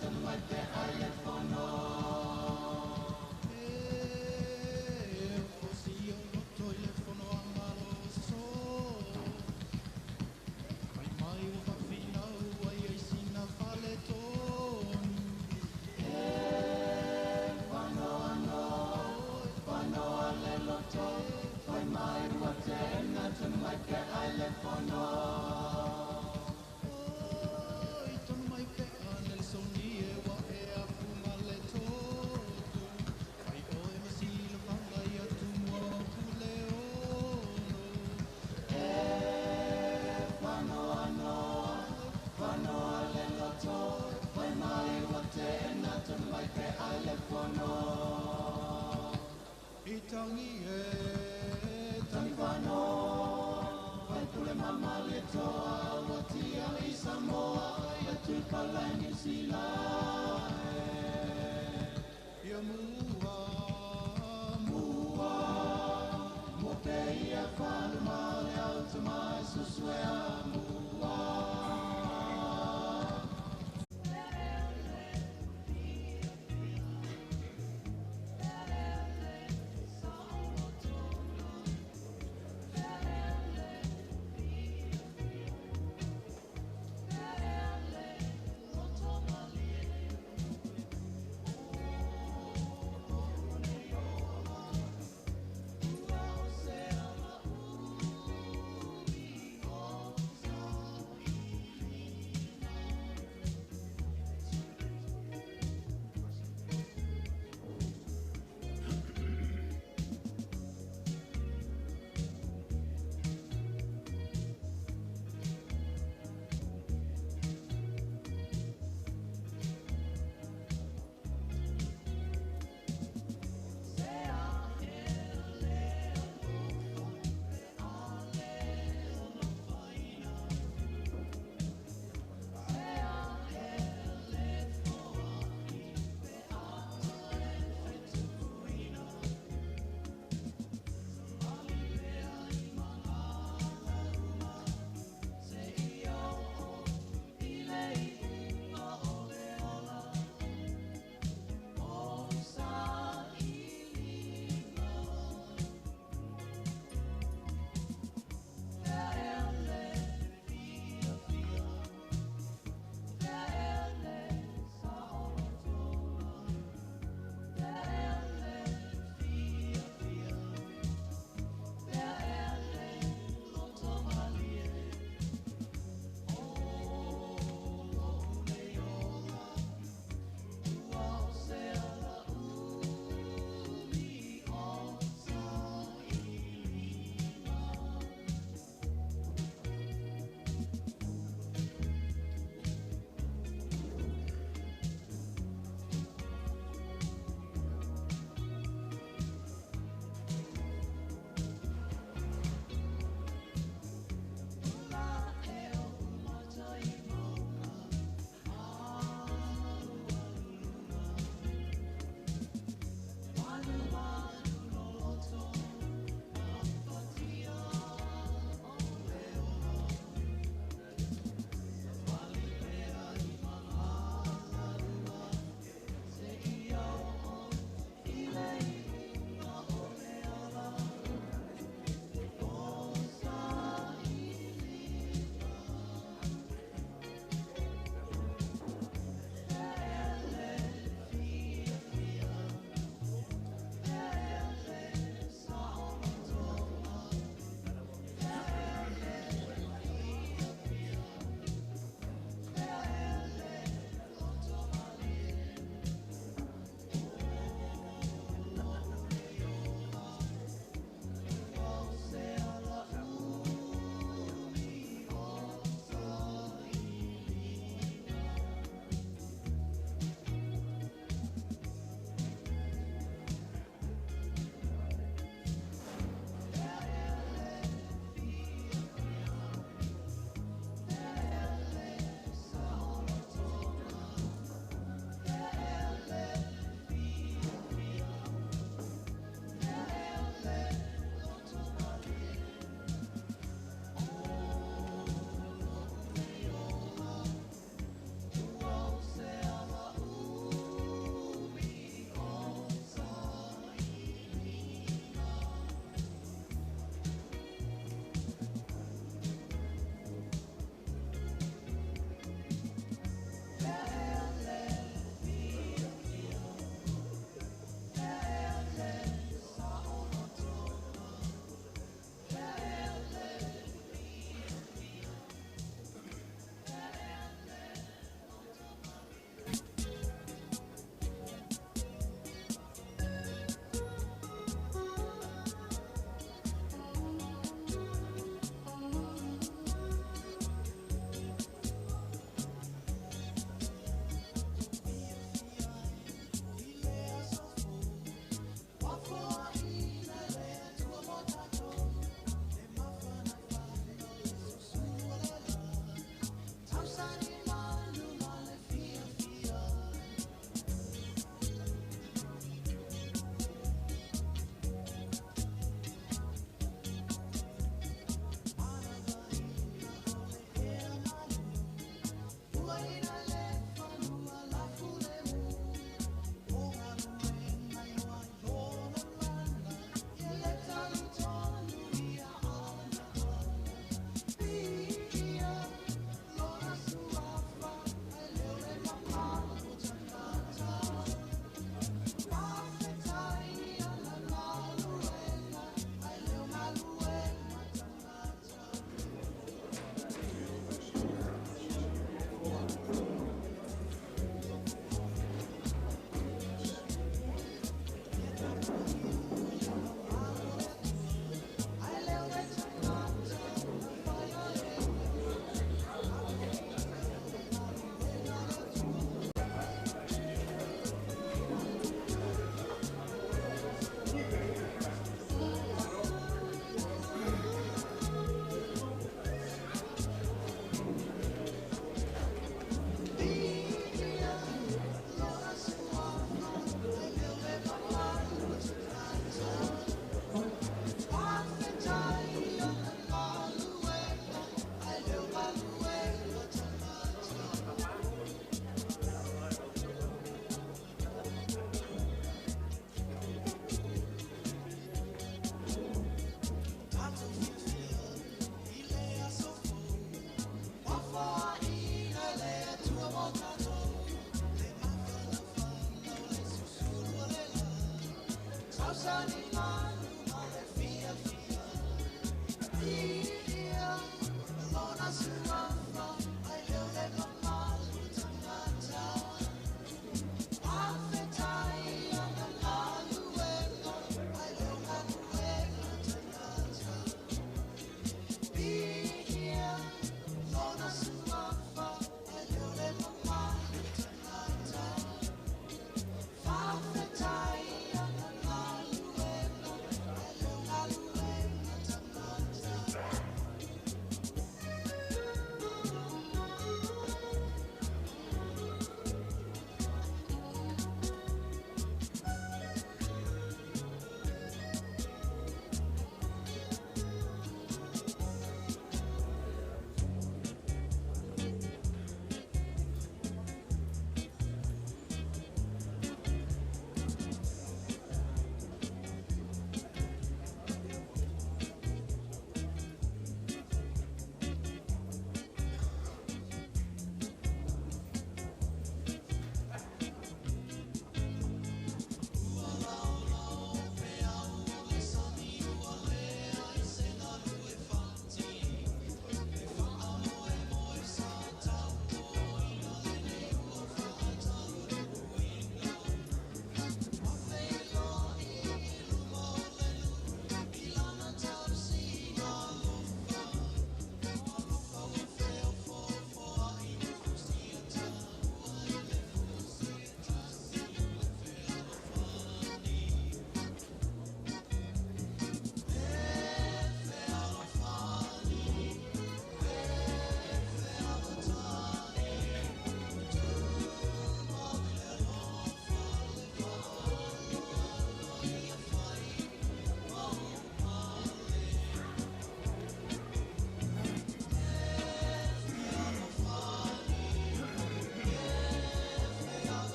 tonu mai pe ai le fono. E fosi o loto i le fono a malo so. Fai mai o whawhinau ai ai sina fale tonu. E whanoa no, whanoa le loto. Fai mai ua tena tonu mai pe ai le fono. Oi, tonu mai pe a Nelson e wa e afu ma le toto. Fai oe ma sila whanga i atu mua o pule ono. E whanoa no, whanoa le loto. Fai mai ua tena tonu mai pe ai le fono. I tangi e, tangi whano. Fai pule mama le toa, ua tia i Samoa, ia tupala i New Zealand. Ia mua, mua, mua pe ia whanuma le au te mai susuea mua.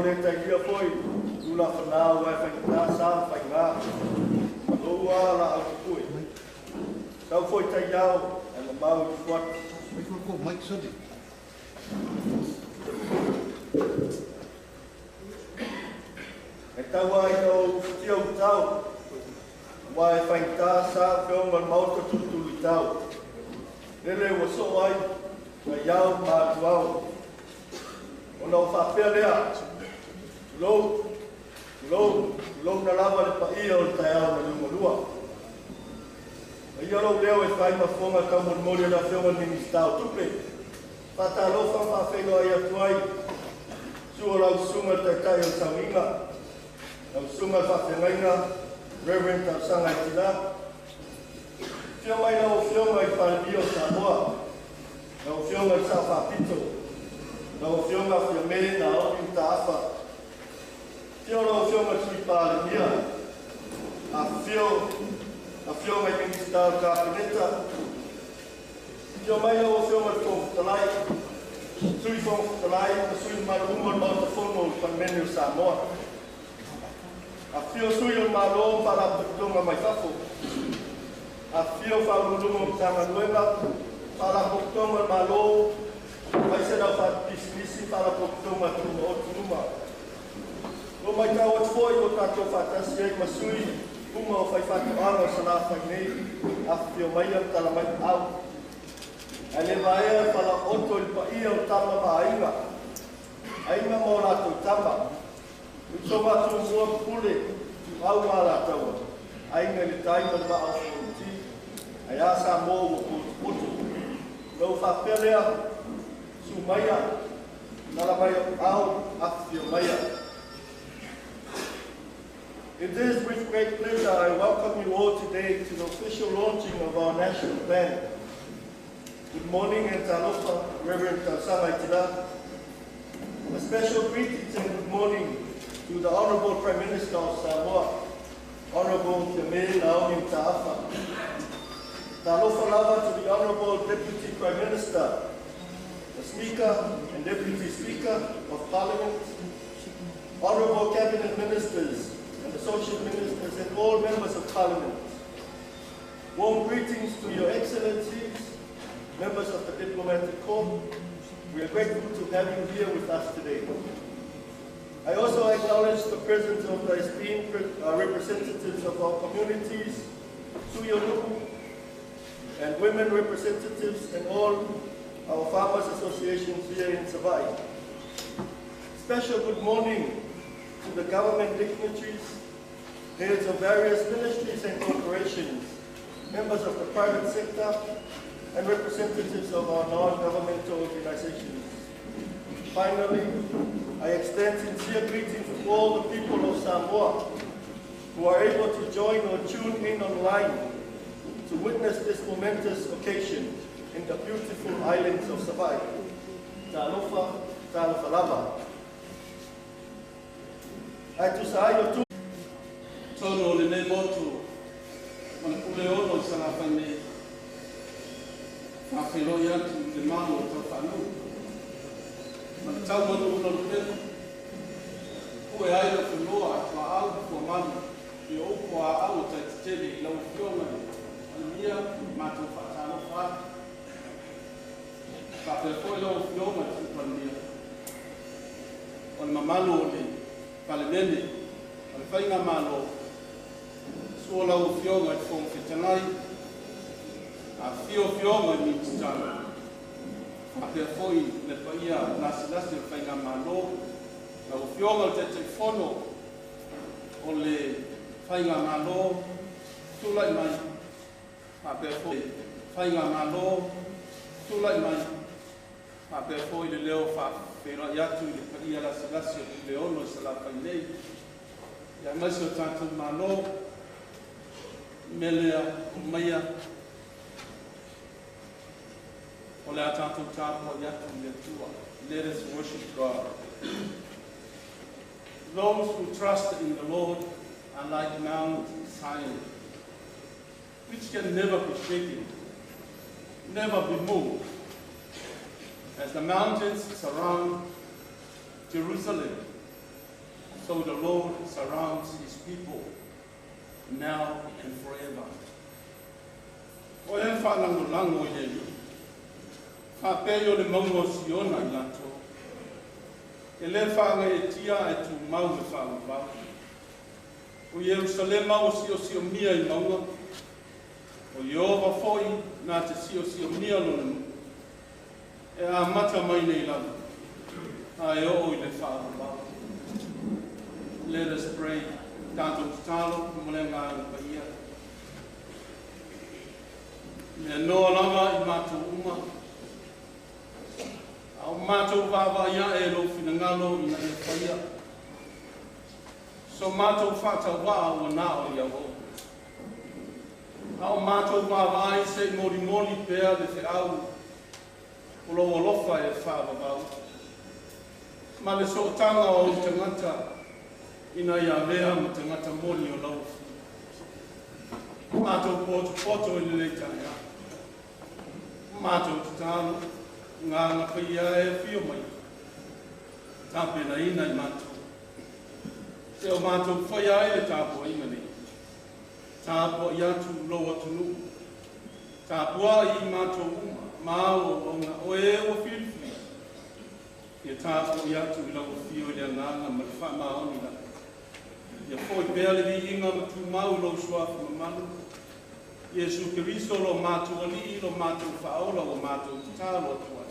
le talia foi tulafanā aua e faigata sa ma faigā ma lou lava laau tapue. Sau foi taiao ae mamao i Ufuati. E tau lava ina ou ufitia utao, aua e faigata sa afioga o le Maota tulutuluitao. Lele ua soo ai taiao ma atuao. Ona ou faapea lea, tulou, tulou, tulouna lava le paia o le taeao na liugalua. Ia lou leo e fai ma fofoga taumolimoli o le Afioga i le Minisita o Tupe. Faatalofa ma faafeiloai atu ai, susu lau susuga i le Taitai o le Sauniga, lau susuga i le Faafeagaiga, Reverend Tausaga Etila. Afio mai lau Afioga i le Palemia o Samoa, lau Afioga i le Sao Faapito, lau Afioga Fiame Naomi Mataafa. Afio lau Afioga i le Sui Palemia, afifio afioga i Minisita o le Kapeneta. Afio mai lau Afioga i le Fofoga Fetalai, Sui Fofoga Fetalai ma sui mamalu uma o le Maota Fono o le Palemene o Samoa. Afifio sui o le Malo ma Faalapotopotoga mai fafo. Afifio Faauluuluga o Matagaluega, Faalapotopotoga a le Malo, aemaise le aufaipisinisi, Faalapotopotoga Tumaoti uma. Ua matau atu foi ua tatou faatasi ai ma sui uma o faifaatoaga o Salafai nei, afifio maia ma tala mai aau. Ae le vaea le falaoto i le paia o Tama ma Aiga, Aiga ma o latou Tama, Usoga a Tumua ma Pule, Ituau ma Alataua, Aiga i le Tai ma le Vaa o Fonoti, ae a Samoa ua potopoto. Ona ou faapea lea, susu maia, tala mai au, afifio maia. It is with great pleasure I welcome you all today to the official launching of our national plan. Good morning and talofa, Reverend Tausaga Itila. A special greetings and good morning to the Honorable Prime Minister of Samoa, Honorable Fiame Naomi Mataafa. Talofa lava to the Honorable Deputy Prime Minister, the Speaker and Deputy Speaker of Parliament, Honorable Cabinet Ministers and Associate Ministers and all members of Parliament. Warm greetings to Your Excellencies, members of the Diplomatic Corps. We are grateful to have you here with us today. I also acknowledge the presence of the esteemed representatives of our communities, Sui o Nuu, and women representatives and all our farmers associations here in Savaii. Special good morning to the government dignitaries, heads of various ministries and corporations, members of the private sector, and representatives of our non-governmental organizations. Finally, I extend sincere greetings to all the people of Samoa who are able to join or tune in online to witness this momentous occasion in the beautiful islands of Savaii. Talofa, talofa lava. Ae tusa ai o tu Tonu o lenei motu ma le Puleono i Salafai nei, faafeiloai atu i le malu o Taufaanuu ma le taumanuuna o Lupepu, pue ai le fanua a tuaau ma fuamalu i o upu a aau o Taitetele i lau Afioga i le Palemia, matou faatalofa atu. Faapea foi lau Afioga i le Sui Palemia, o le mamalu o le Palemene o le Faigamalo, suo lau Afioga i le Fofoga Fetalai, afifio afioga i Minisita, faapea foi le paia lasilasi o le Faigamalo, lau Afioga i le Taitaifono o le Faigamalo tulai mai, faapea foi Faigamalo tulai mai, faapea foi le leo faafeiloai atu i le paia lasilasi o Puleono i Salafai nei, aemaise o tatou Malo. Mea lea o maia o le a tatou tapuai atu i le Atua. Let us worship God. Those who trust in the Lord are like Mount Zion, which can never be shaken, never be moved. As the mountains surround Jerusalem, So the Lord surrounds his people now and forever. O e whaalangolango i le Alii. Faapea o le mauga o Siona i latou. E le whaangaetia e tu mau me whaangawau. O Ierusalema o siosiomia i mauga. O Ieova foi na te siosiomia lona nuu. E amata mai nei lava. A e oo i le faavavau. Let us pray. Tatou tatalo mo le Agaga Paia. Mea noa lava i matou uma. A o matou vaavaai ae lou finagalo ina ia faia. So matou faatauvaa ua na o le auau. A o matou vaavaai se i molimoli pea le feau o lou alofa e faavavau. Ma le sootaga o ou tagata ina ia avea ma tagata moni o lau afio. Matou potopoto i lenei taeao. Matou tatalo, Agaga Paia e afio mai. Tapenaina i matou. Se o matou faia ai le tapuaiga nei. Tapuai atu lou atunuu. Tapuai i matou uma, ma au auauna o e ua filifilia. Ia tapuai atu i lau afio i le agaga ma le faamaoni lava. Ia foi pea le viiga ma tumau i lou suafa mamalu. Iesu Keriso lo matou Alii lo matou Faaola ua matou tatalo atu ai.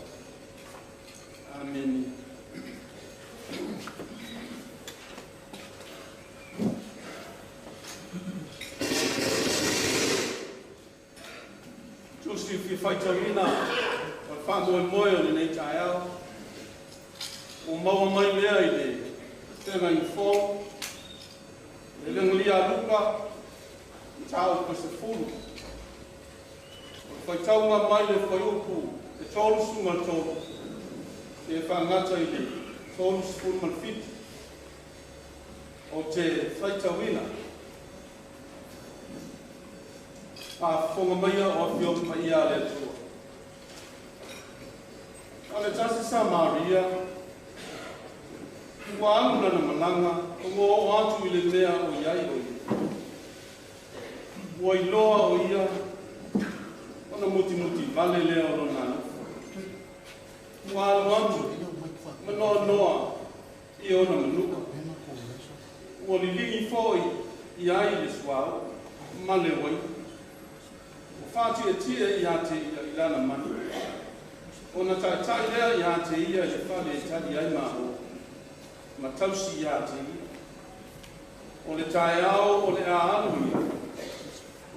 Amene. Tusi fia faitauina o le faamoemoe o lenei taeao. Ua maua mai lea i le Feagaiga Fou, le Egalia a Luka, mataupu e 10. O le faitauga mai le fuaiupu e 33, seia faagata i le 37. Ou te faitauina. Faafofoga maia o Afioga Paia a le Atua. O le tasi Samaria, ua alu lana malaga, ua oo atu i le mea o i ai o ia. Ua iloa o ia ona mutimuti vale lea o lona alofa. Ua alu atu ma noanoa i ona manua. Ua liligi foi i ai le suauu ma le uaina. Ua faatietie ia te ia i lana manu. Ona taitai lea ia te ia i le fale e tali ai malo, ma tausi ia te ia. O le taeao o le a alu ia,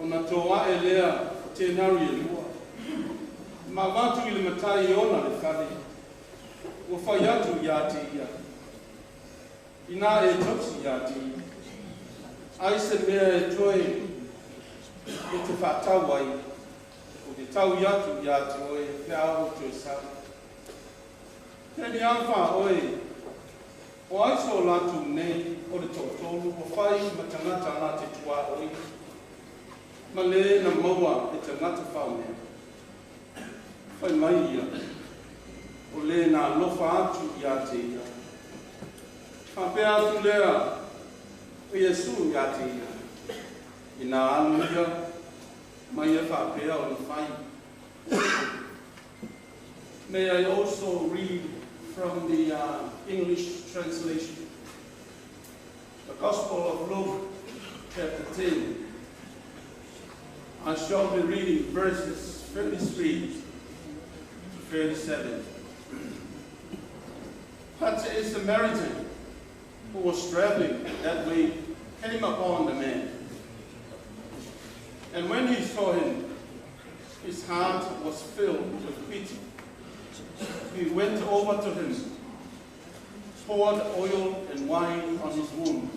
ona toa'e lea o tenari e lua, ma avatu i le matai e ona le fale, ua fai atu ia te ia, Inā e tausi ia te ia, ai se mea e toe e te faatau ai, ou te taui atu ia te oe pe a ou toe sau. Peni a oe, o ai so latou nei o le toatolu ua fai ma tagata na te tuaoi, ma le na maua e tagata faomea. Fai mai ia, o le na alofa atu ia te ia. Faapea atu lea o Iesu ia te ia, ina alu ia, ma ia faapea ona fai. May I also read from the English translation. The Gospel of Luke, chapter 10. I shall be reading verses 33 to 37. But a Samaritan who was traveling that way came upon the man. And when he saw him, his heart was filled with pity. He went over to him, poured oil and wine on his wound,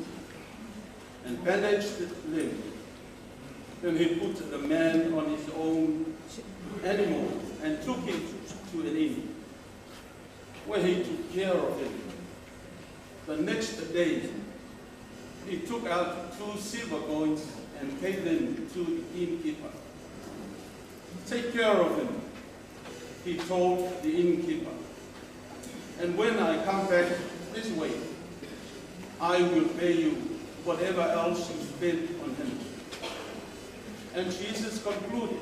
and bandaged him. Then he put the man on his own animal and took him to an inn, where he took care of him. The next day, he took out 2 silver coins and gave them to the innkeeper. Take care of him, he told the innkeeper. And when I come back this way, I will pay you whatever else you spend on him. And Jesus concluded,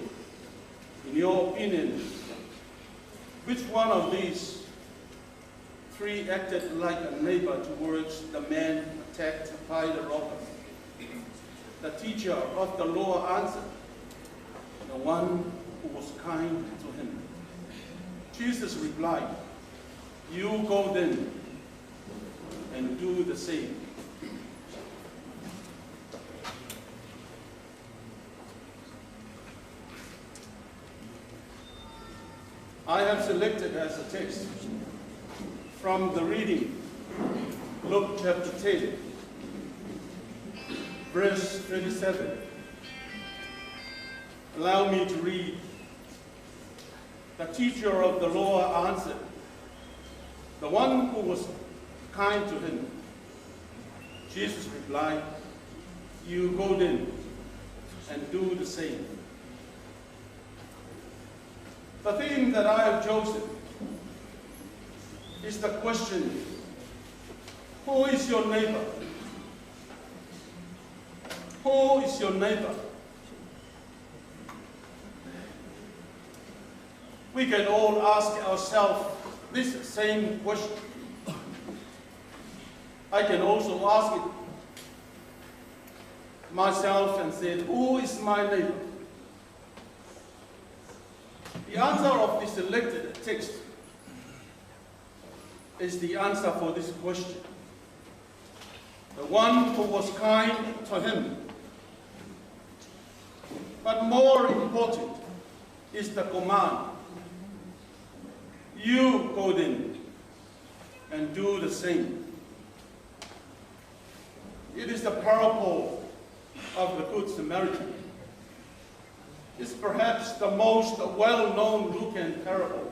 in your opinion, which one of these three acted like a neighbor towards the man attacked by the robbers? The teacher of the law answered, the one who was kind to him. Jesus replied, you go then and do the same. I have selected as a text from the reading, Luke chapter 10, verse 37. Allow me to read. The teacher of the law answered, the one who was kind to him. Jesus replied, you go then and do the same. The theme that I have chosen is the question, who is your neighbor? Who is your neighbor? We can all ask ourselves this same question. I can also ask it myself and say, who is my neighbor? The answer of the selected text is the answer for this question. The one who was kind to him. But more important is the command. You go then and do the same. It is the parable of the Good Samaritan. It's perhaps the most well-known Lucan parable.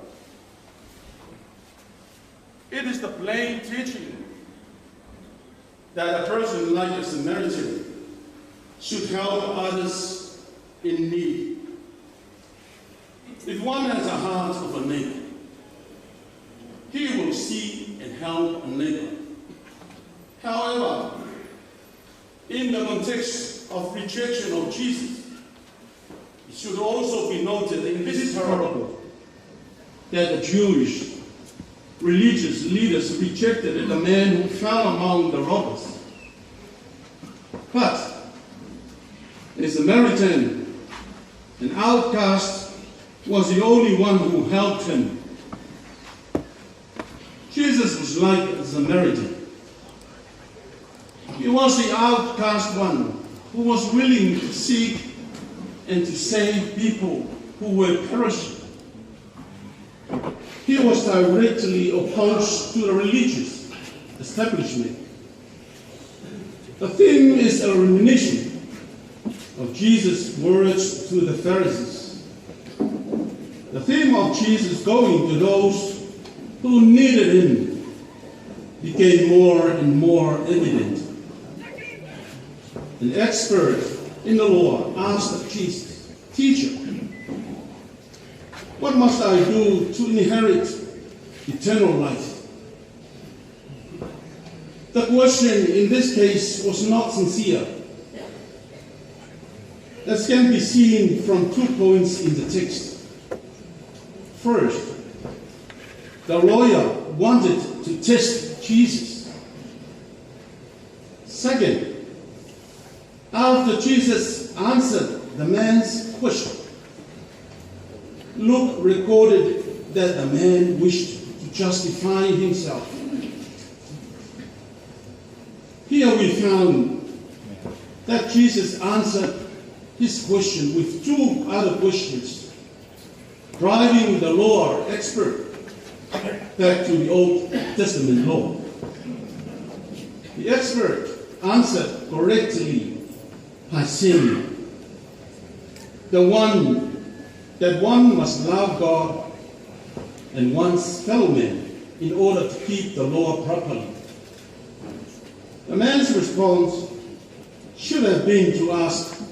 It is the plain teaching that a person like a Samaritan should help others in need. If one has a heart of a neighbor, he will see and help a neighbor. However, in the context of rejection of Jesus, it should also be noted in this parable that the Jewish religious leaders rejected the man who fell among the robbers. But the Samaritan, an outcast, was the only one who helped him. Jesus was like a Samaritan. He was the outcast one who was willing to seek and to save people who were perishing. He was directly opposed to the religious establishment. The theme is a reminiscence of Jesus' words to the Pharisees. The theme of Jesus going to those who needed him became more and more evident. An expert in the law asked Jesus, Teacher, what must I do to inherit eternal life? The question in this case was not sincere. This can be seen from 2 points in the text. First, the lawyer wanted to test Jesus. Second, after Jesus answered the man's question, Luke recorded that the man wished to justify himself. Here we found that Jesus answered his question with 2 other questions, driving the law expert back to the Old Testament law. The expert answered correctly by saying, that one must love God and one's fellow man in order to keep the law properly. The man's response should have been to ask,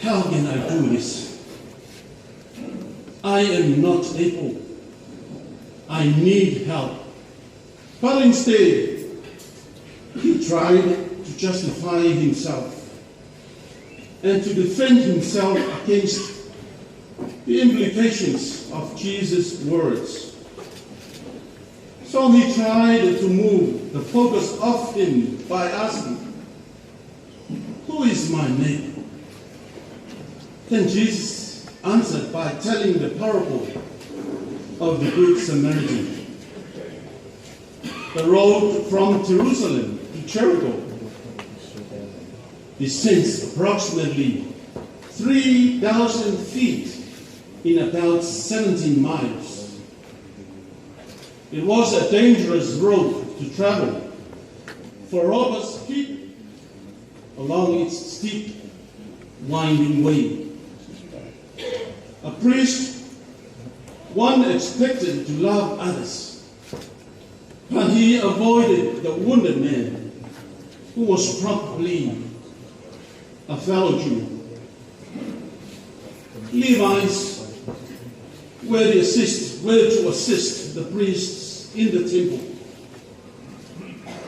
how can I do this? I am not able. I need help. But instead, he Peter tried to justify himself and to defend himself against the implications of Jesus' words. So he tried to move the focus off him by asking, "Who is my neighbor?" Then Jesus answered by telling the parable of the Good Samaritan. The road from Jerusalem to Jericho descends approximately 3,000 feet in about 17 miles. It was a dangerous road to travel, for robbers keep along its steep, winding way. A priest, one expected to love others, but he avoided the wounded man, who was probably a fellow Jew. Levites were to assist the priests in the temple.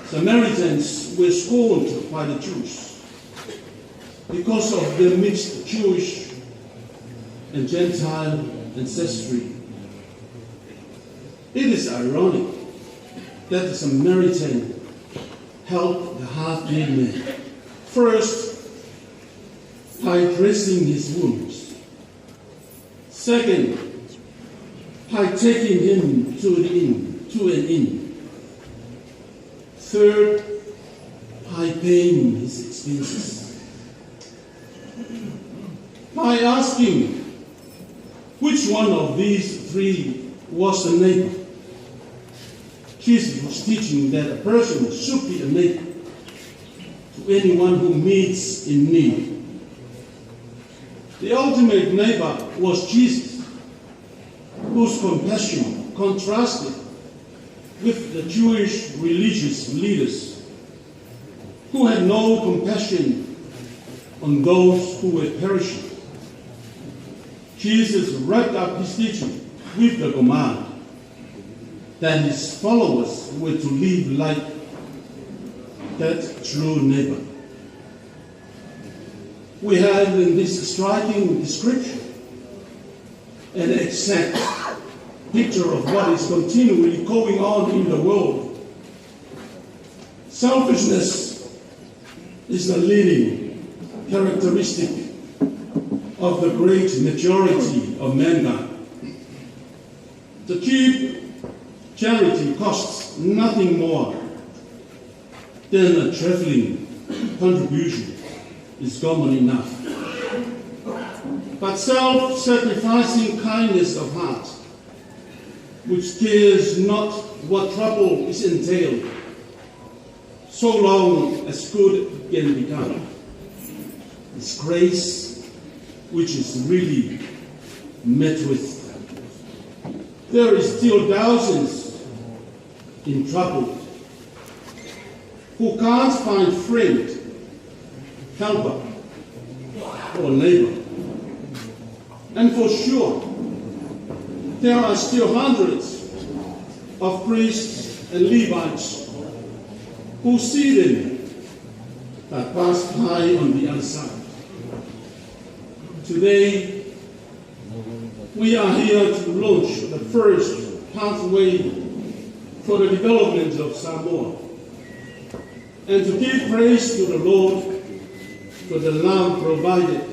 Samaritans were scorned by the Jews because of their mixed Jewish and Gentile ancestry. It is ironic that the Samaritan helped the half-dead man, first by dressing his wounds, second by taking him to an inn, third by paying his expenses. By asking which one of these three was the neighbor, Jesus was teaching that a person should be a neighbor to anyone who meets in need. The ultimate neighbor was Jesus, whose compassion contrasted with the Jewish religious leaders who had no compassion on those who were perishing. Jesus wrapped up his teaching with the command that his followers were to live like that true neighbor. We have in this striking description an exact picture of what is continually going on in the world. Selfishness is the leading characteristic of the great majority of mankind. The cheap charity costs nothing more than a trifling contribution is common enough. But self-sacrificing kindness of heart, which cares not what trouble is entailed, so long as good can be done, is grace which is really met with. There is still thousands in trouble who can't find friend, helper, or neighbor. And for sure, there are still hundreds of priests and Levites who see them but pass by on the other side. Today, we are here to launch the first pathway for the development of Samoa and to give praise to the Lord for the love provided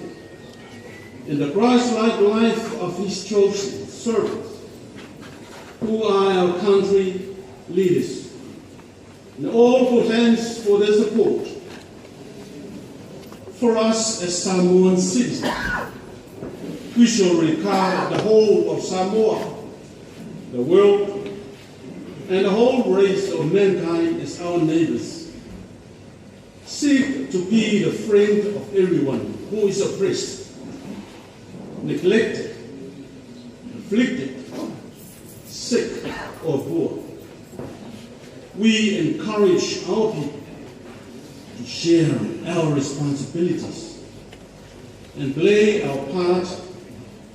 in the Christ-like life of his chosen servants, who are our country leaders, and all for thanks for their support. For us as Samoan citizens, we shall regard the whole of Samoa, the world, and the whole race of mankind as our neighbors. Seek to be the friend of everyone who is oppressed, neglected, afflicted, sick, or poor. We encourage our people to share our responsibilities and play our part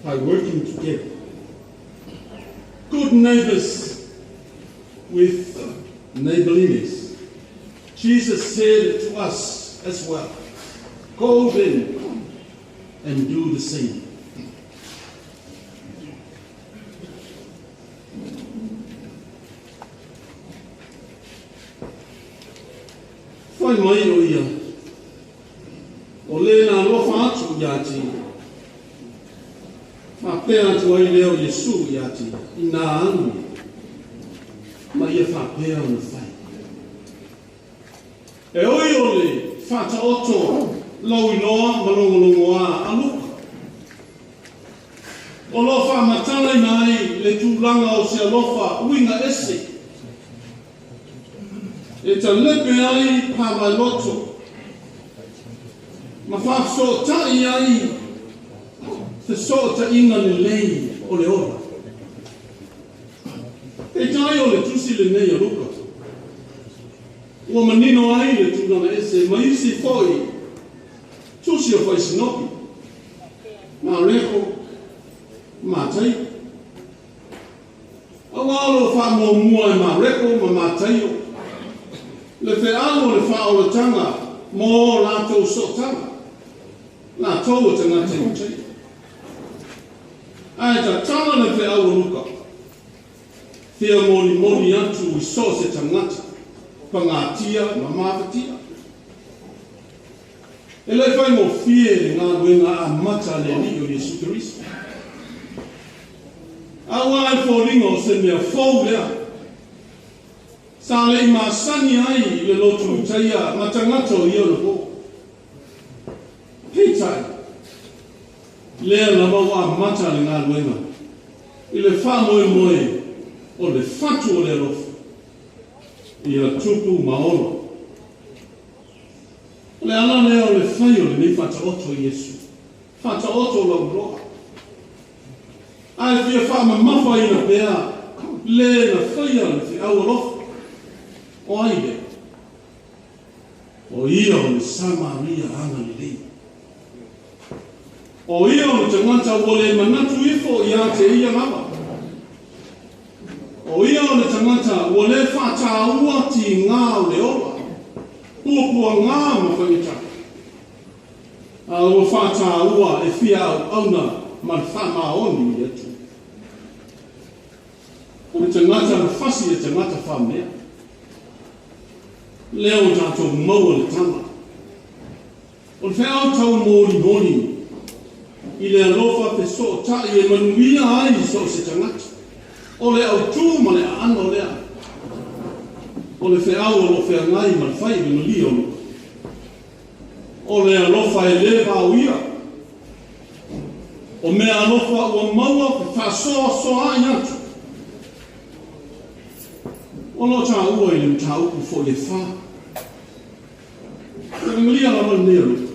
by working together. Good neighbors with neighborliness, Jesus said to us as well, Go then and do the same. Fai mai o ia, o lē na alofa atu iā te ia. Faapea atu ai lea o Iesu iā te ia, Inā alu ia, ma ia faapea ona fai. E ui o le faataoto lauiloa ma logologoā a Luka, o lo o faamatalaina ai le tulaga o se alofa uiga ese e talepe ai pavaeloto ma faafesootai ai fesootaiga lelei o le ola. Peitai o le tusi lenei a Luka, ua manino ai le tulaga ese ma isi foi tusi o Faisinopi, Mareko, Mataio. Aua o lo o faamuamua e Mareko ma Mataio le feau o le faaolataga mo latou sootaga, latou o tagata Iutaia. Ae tatala le feau o Luka, fia molimoli atu i so o se tagata, pagatia ma mafatia. E le faigofie le galuega amata a le Alii o Iesu Keriso. Aua e foliga o se mea fou lea. Sa le i masani ai i le lotu Iutaia ma tagata o ia ona po. Peitai, lea lava ua amata le galuega i le faamoemoe o le fatu o le alofa ia tupu ma ola. O le ala lea o le fai o lenei faataoto i Iesu, faataoto lauiloa. Ae fia faamamafaina pea le na faia le feau alofa. O ai lea? O ia o le Samaria agalelei. O ia o le tagata ua le manatu ifo ia te ia lava. O ia o le tagata ua le faataua tigā o le ola, puapuagā ma faigata, a ua faataua e fia auauna ma le faamaoni i le Atua. O le tagata na fasi e tagata faamea. Lea ua tatou maua le tala. O le feau taumolimoli i le alofa fesootai e manuia ai so o se tagata, o le autū ma le aano lea o le feau o lo o feagai ma le fai i le malia o Luka. O le alofa e lē vaoia, o mea alofa ua maua fefaasoasoaai atu, o lo o taua i le mataupu foi e fa. Le malia lava lenei o Luka.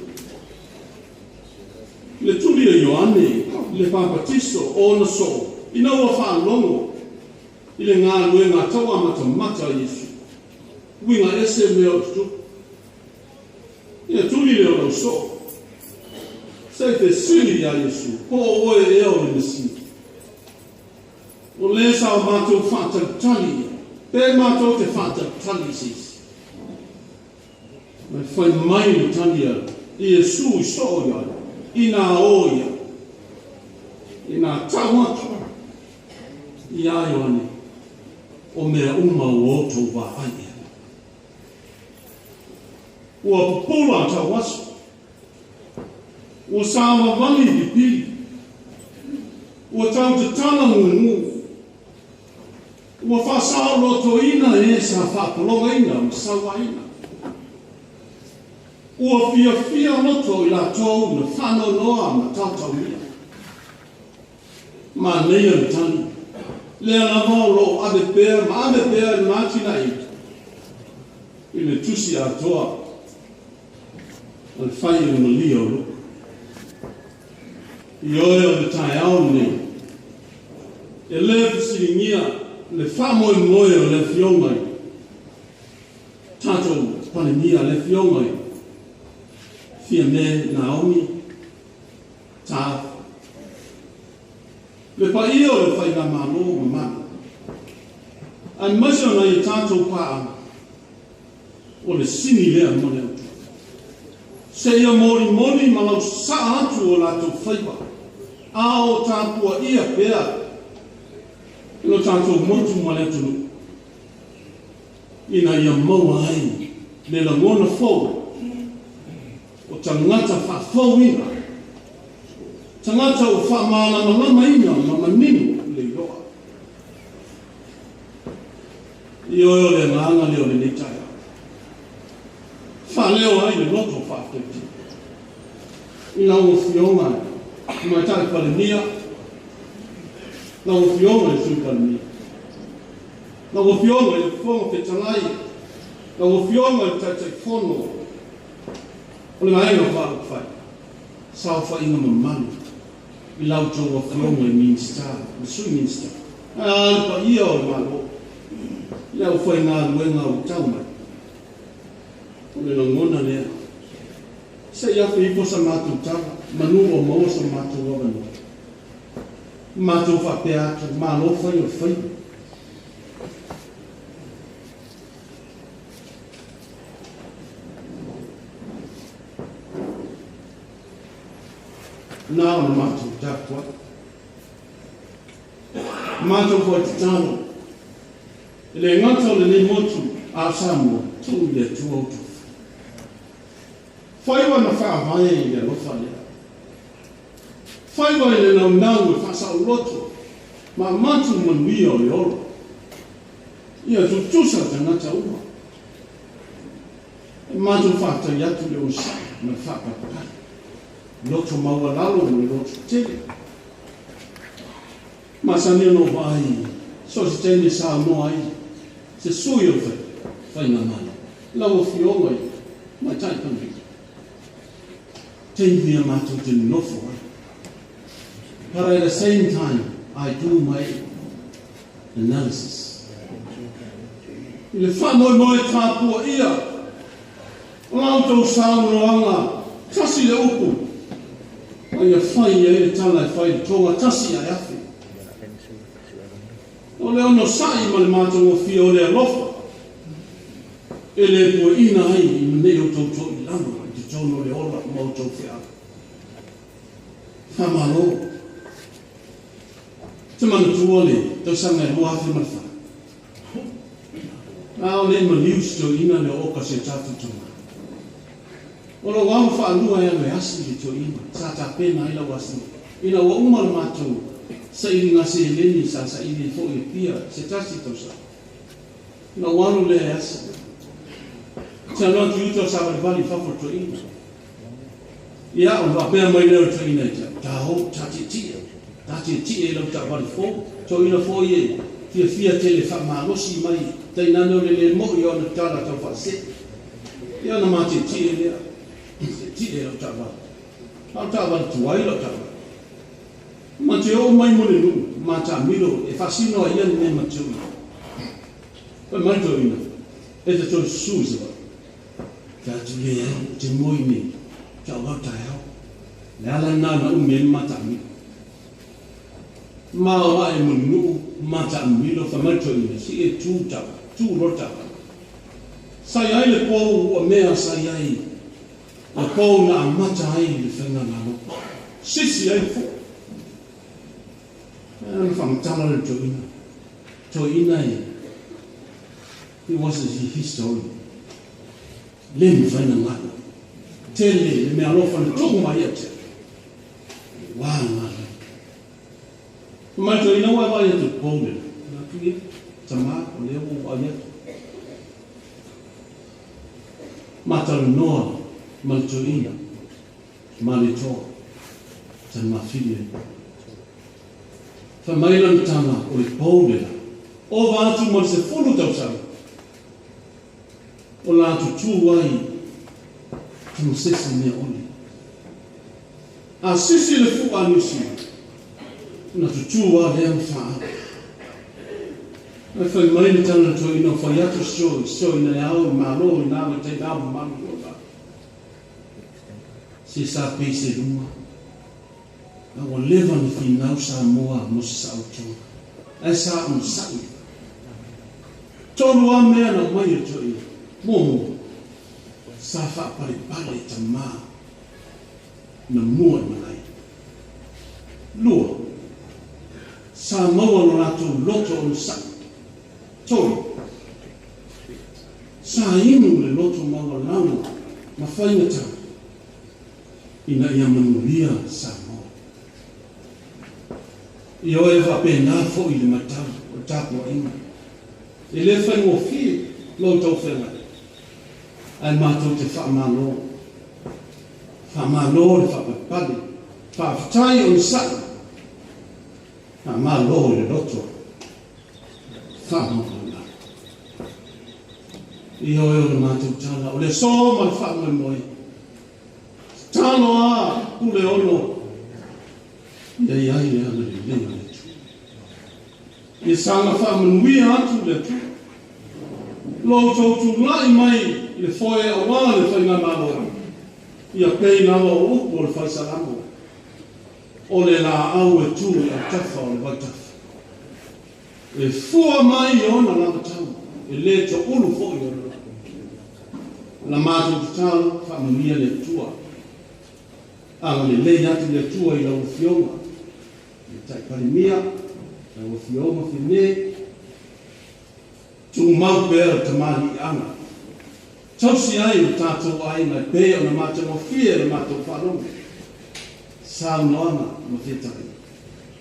Le tuli a Ioane le Papatiso o ona soo ina ua faalogo i le galuega tau amatamata a Iesu, uiga ese mea o tutupu. Ia tuli lea o lau soo, se i fesili iā Iesu, Po o oe ea o le Mesia? O le sa o matou faatalitali ia, pe matou te faatalitali i se isi? Mai fai mai le tali a Iesu i soo ia ia, inā o ia, inā tau atu iā Ioane, o mea uma ua outou vaai i ai. Ua pupula tau aso, ua savavali pipili, ua tau tatala gugu, Ua faasaolotoina e sa faapologaina ma sauaina. Ua fiafia loto i latou na faanoanoa ma taotaomia. Manaia le tali, lea lava o lo o ave pea ma ave pea i lona atinae i le tusi atoa a le fai o le malia o Luka. Ioe o le taeao lenei, e le fesiligia le faamoemoe o le Afioga i tatou Palemia, le Afioga i Fiame Naomi Taafo, le paia o le Faigamalo mamalu, aemaise o nai a tatou paaga. O le sini lea ma le autu. Seia molimoli ma lausasaa atu o latou faiva, a o tapuaia pea e lo tatou motu ma le atunuu, ina ia maua ai le lagona fou o tagata faafouina, tagata ua faamalamalamaina ma manino le iloa. Ioe, o le agaga lea o lenei taeao, faaleo ai le loto faafetai i lau Afioga Tamaitai Palemia, lau Afioga i le Sui Palemia, lau Afioga i le Fofoga Fetalai, lau Afioga i le Taitaifono o le Vaega Faaupufai, saofaiga mamalu i la outou Afioga i Minisita ma Sui Minisita, ae a le paia o le Malo, le aufaigaluega ua tau mai. O le lagona lea, se i afe ifo sa matou tala, manu ua maua so matou avanoa. Matou faapea atu, malo fai o le faiva. Na ona matou tapuai. Matou foi tatalo, e le gata o lenei motu a o Samoa, tuu i le Atua outou faiva na faavae i le alofa lea. Faiva i le naunau e faasaoloto ma matu manuia o le ola. Ia tutusa tagata uma. E matou faafetai atu le onosai ma le faapaipai. Loto maualalo ma le loto tele. Masani ona ou vaai so o se taimi e saunoa ai se sui o le faigamalo, lau Afioga i le Tamaitai Palemia, taimi e matou te nonofo ai. But at the same time, I do my analysis. I le faamoemoe tapuaia o la outou saunoaga, tasi le upu, a ia fai ai le tala e fai i le toga tasi ae afe. O le onosai ma le matagofie o le alofa e le puaina ai i manei outou toilalo i totonu o le ola ma outou feau. Faamalo. Te manatua le tausaga e 2004. A o le i maliu si toeaina lea o Oka si o tatou tama. O lou alu faalua e alu e asi le toeaina, sa tapena ai lau asiga. Ina ua uma le matou sailiga seleni sa saili ai foi e Apia se tasi tausaga. Ona ou alu lea e asi. Te alu atu i uta o savalivali i fafo le toeaina. Ia, ona faapea mai lea o le toeaina ia te au, Taou, tatietie, tatietie i lau taavale fou. Toeaina foi e fiafia tele e faamalosi mai tainane o le le mo'i o ana tala tau faasee. Ia ona matietie lea, tietie i lau taavale. A o le taavale tuai lau taavale. Ma te oo mai mo le nuu, ma taamilo e faasino ai ia le mea ma te oo i ai. Fai mai le toeaina, E te toe susu i Savaii. Fai atu, Leai, ou te moe i inei, tau au taeao. Le ala lena na umi ai le ma taamilo. Ma o ae mo le nuu, ma taamilo, fai mai le toeaina, Si e tu tau, tu loa le taavale. Sa i ai le pou ua mea sa i ai le pou na amata ai le faigamalo. Sisi ai le fua. Ae ona faamatala le toeaina. Toeaina e, he was a historian. Le mafai na galo. Tele le mea alofa na tuu mai ia te au. Ua galo. Fai mai le toeaina, ua e vaai atu i le pou lena. Na atu ia, tama, o lea ua ou vaai atu. Ma talanoa ma le toeaina ma le toa sa mafili ai. Fai mai lana tala, o le pou lela, ova atu ma le 10 tausaga o la tutū ai ka ma sesi mea ʻole. A sisi le fuʻa a Niusila, ona tutū a lea ma faaau. Ae fai mai le tala na toeaina o fai atu se toeaina e ao i malo i nā vaitaimi ao mamalu o la. Se sa pei se luma, a ua leva na finau Samoa mo se saolotoga, ae sa onosai. Tolu lava mea na aumai e le toeaina. Muamua, Sa faapalepale tamā na mua i malae. Lua, sa maua lo latou loto onosai. Tolu, sa inu le loto maualalo ma faigata ina ia manuia Samoa. Ioe, faapena foʻi le matau o le tapuaʻiga. E lē faigofie lou taufeagai, ae matou te faamālō, faamālō le faapalepale, faafetai onosaʻi, faamālō i le loto faamaualalo. Ioe, o le matou tala o le aso ma le faamoemoe, tatalo a Puleono ia i ai le agalelei o le Atua, ia saga faamanuia atu le Atua lo outou tulaʻi mai i le foe auā le faigamālo. Ia pei lava o upu o le faisalamo, o le laau e tu i autafa o le vaitafa, e fua mai i ona lavatau, e lē toʻulu foʻi ona la. Matou tatalo, faamanuia le Atua, agalelei atu le Atua i lau Afioga le Taipalemia, lau Afioga Fiame. Tumau pea le tamaliiaga tausi ai le tatou aiga e pei ona matagofie le matou faalogo saunoaga ma fetalaiga.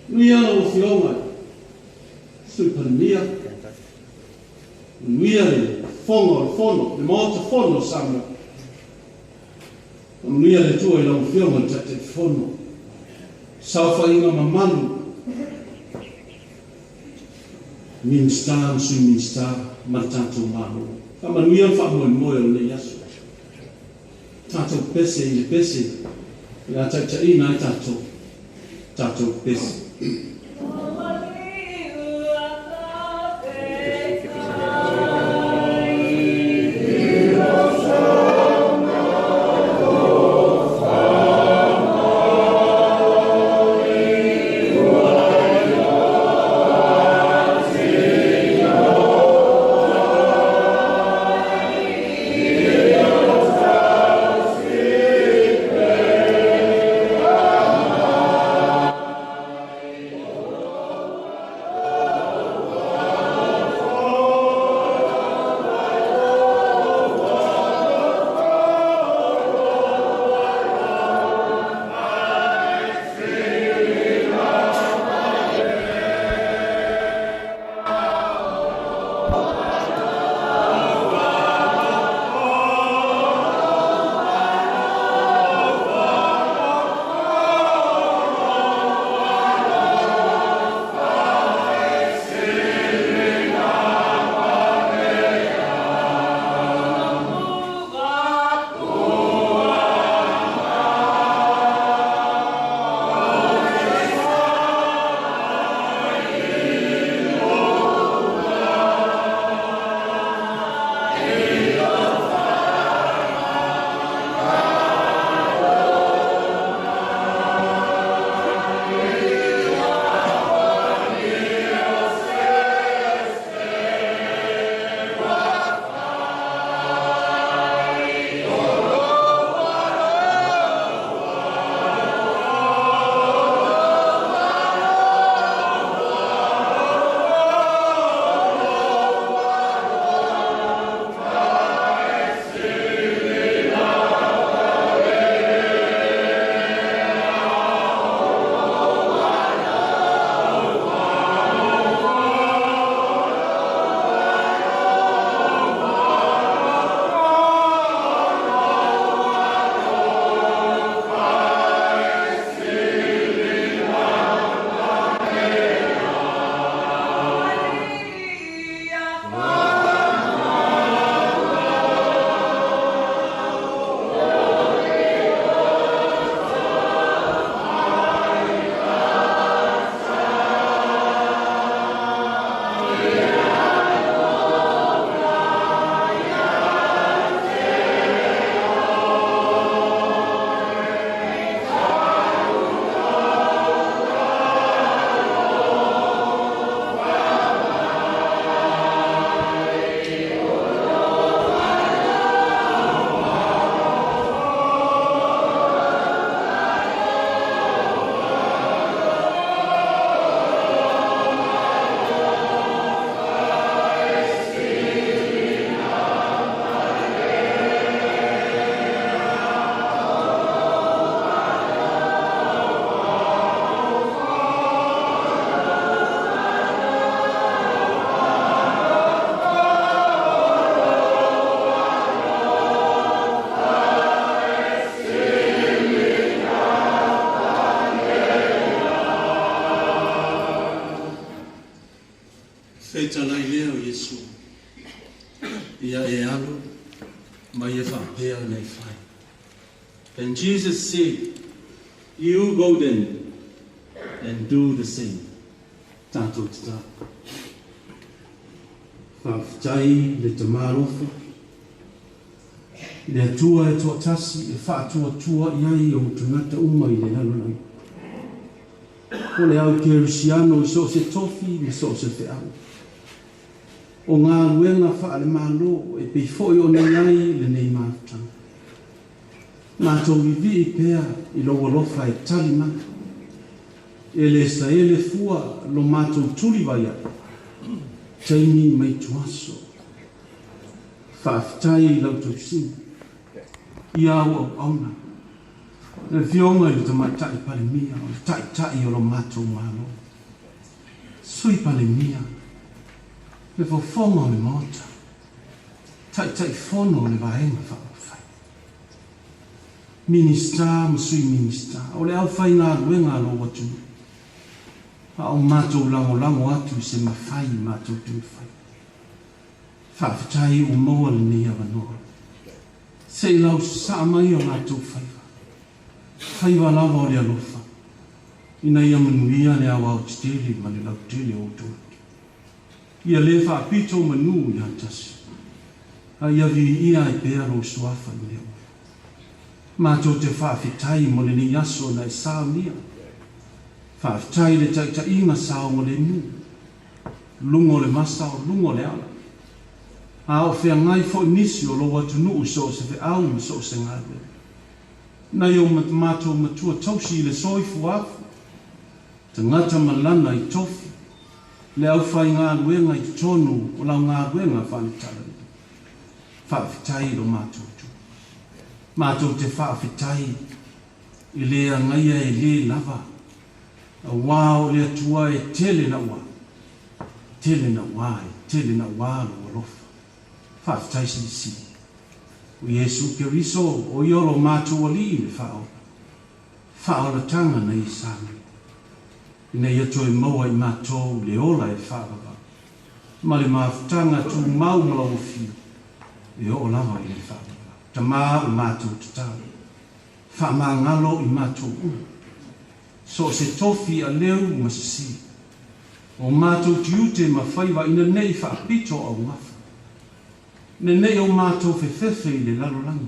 Manuia lau Afioga Sui Palemia, manuia le fofoga o le fono, le Maota Fono o Samoa. Manuia le Atua i lau Afioga le Taitaifono, saofaiga mamalu Minisita ma Sui Minisita ma le tatou Malo. Faamanuia le faamoemoe o lenei aso. Tatou pese i le pese o le a taitaiina ai tatou, tatou pese. faapea ona e fai. Then Jesus said, You go then and do the same. Tatou tatalo. Faafetai le Tama alofa, i le Atua e toatasi e faatuatua i ai ou tagata uma i le lalolagi. O le au kerisiano i so o se tofi ma so o se feau. O galuega faale-Malo e pei foi ona i ai lenei mafutaga. Matou vivii pea i lou alofa e tali mai. E le saele fua lo matou tuli vai ae, taimi ma ituaso. Faafetai i lau tausiga, i au auauna, le Afioga i le Tamaitai Palemia o le Taitai o lo matou Malo, Sui Palemia, le Fofoga o le Maota, Taitaifono o le Vaega Faaupufai, Minisita ma Sui Minisita o le aufaigaluega a lou atunuu, a o matou lagolago atu i se mafai matou te mafai. Faafetai ua maua lenei avanoa. Se i lausasaa mai o latou faiva, faiva lava o le alofa, ina ia manuia le aoaotetele ma le lautele o outou atu. Ia le faapito manu ia tasi, a ia viia ai pea lou suafa i mea uma. Matou te faafetai mo lenei aso na e saunia. Faafetai i le taitaiga saogalemu, luga o le masa o luga o le ala. A o feagai foi nisi o lou atunuu i so o se feau ma so o se galuega. Nai o matou matua tausi i le soifuafu, tagata ma lana i tofi, le aufaigaluega i totonu o lau galuega faale-Talalelei. Faafetai i lo matou itu. Matou te faafetai i le agaia e le lava, auā o le Atua e tele nauā, tele nauā, e tele nauā lou alofa. Faafetai silisili. O Iesu Keriso, o ia o lo matou Alii le Faaola. Faaolataga na ia Samoa, ina ia toe maua i matou le ola e faavavau, ma le mafutaga tumau ma lau afio, e oo lava i le faavavau. Tama o matou tatalo, faamagalo i matou uma, so o se tofi aleu ma sisi, o matou tiute ma faiva ina nei faapito augafa, ina nei o matou fefefe i le lalolagi,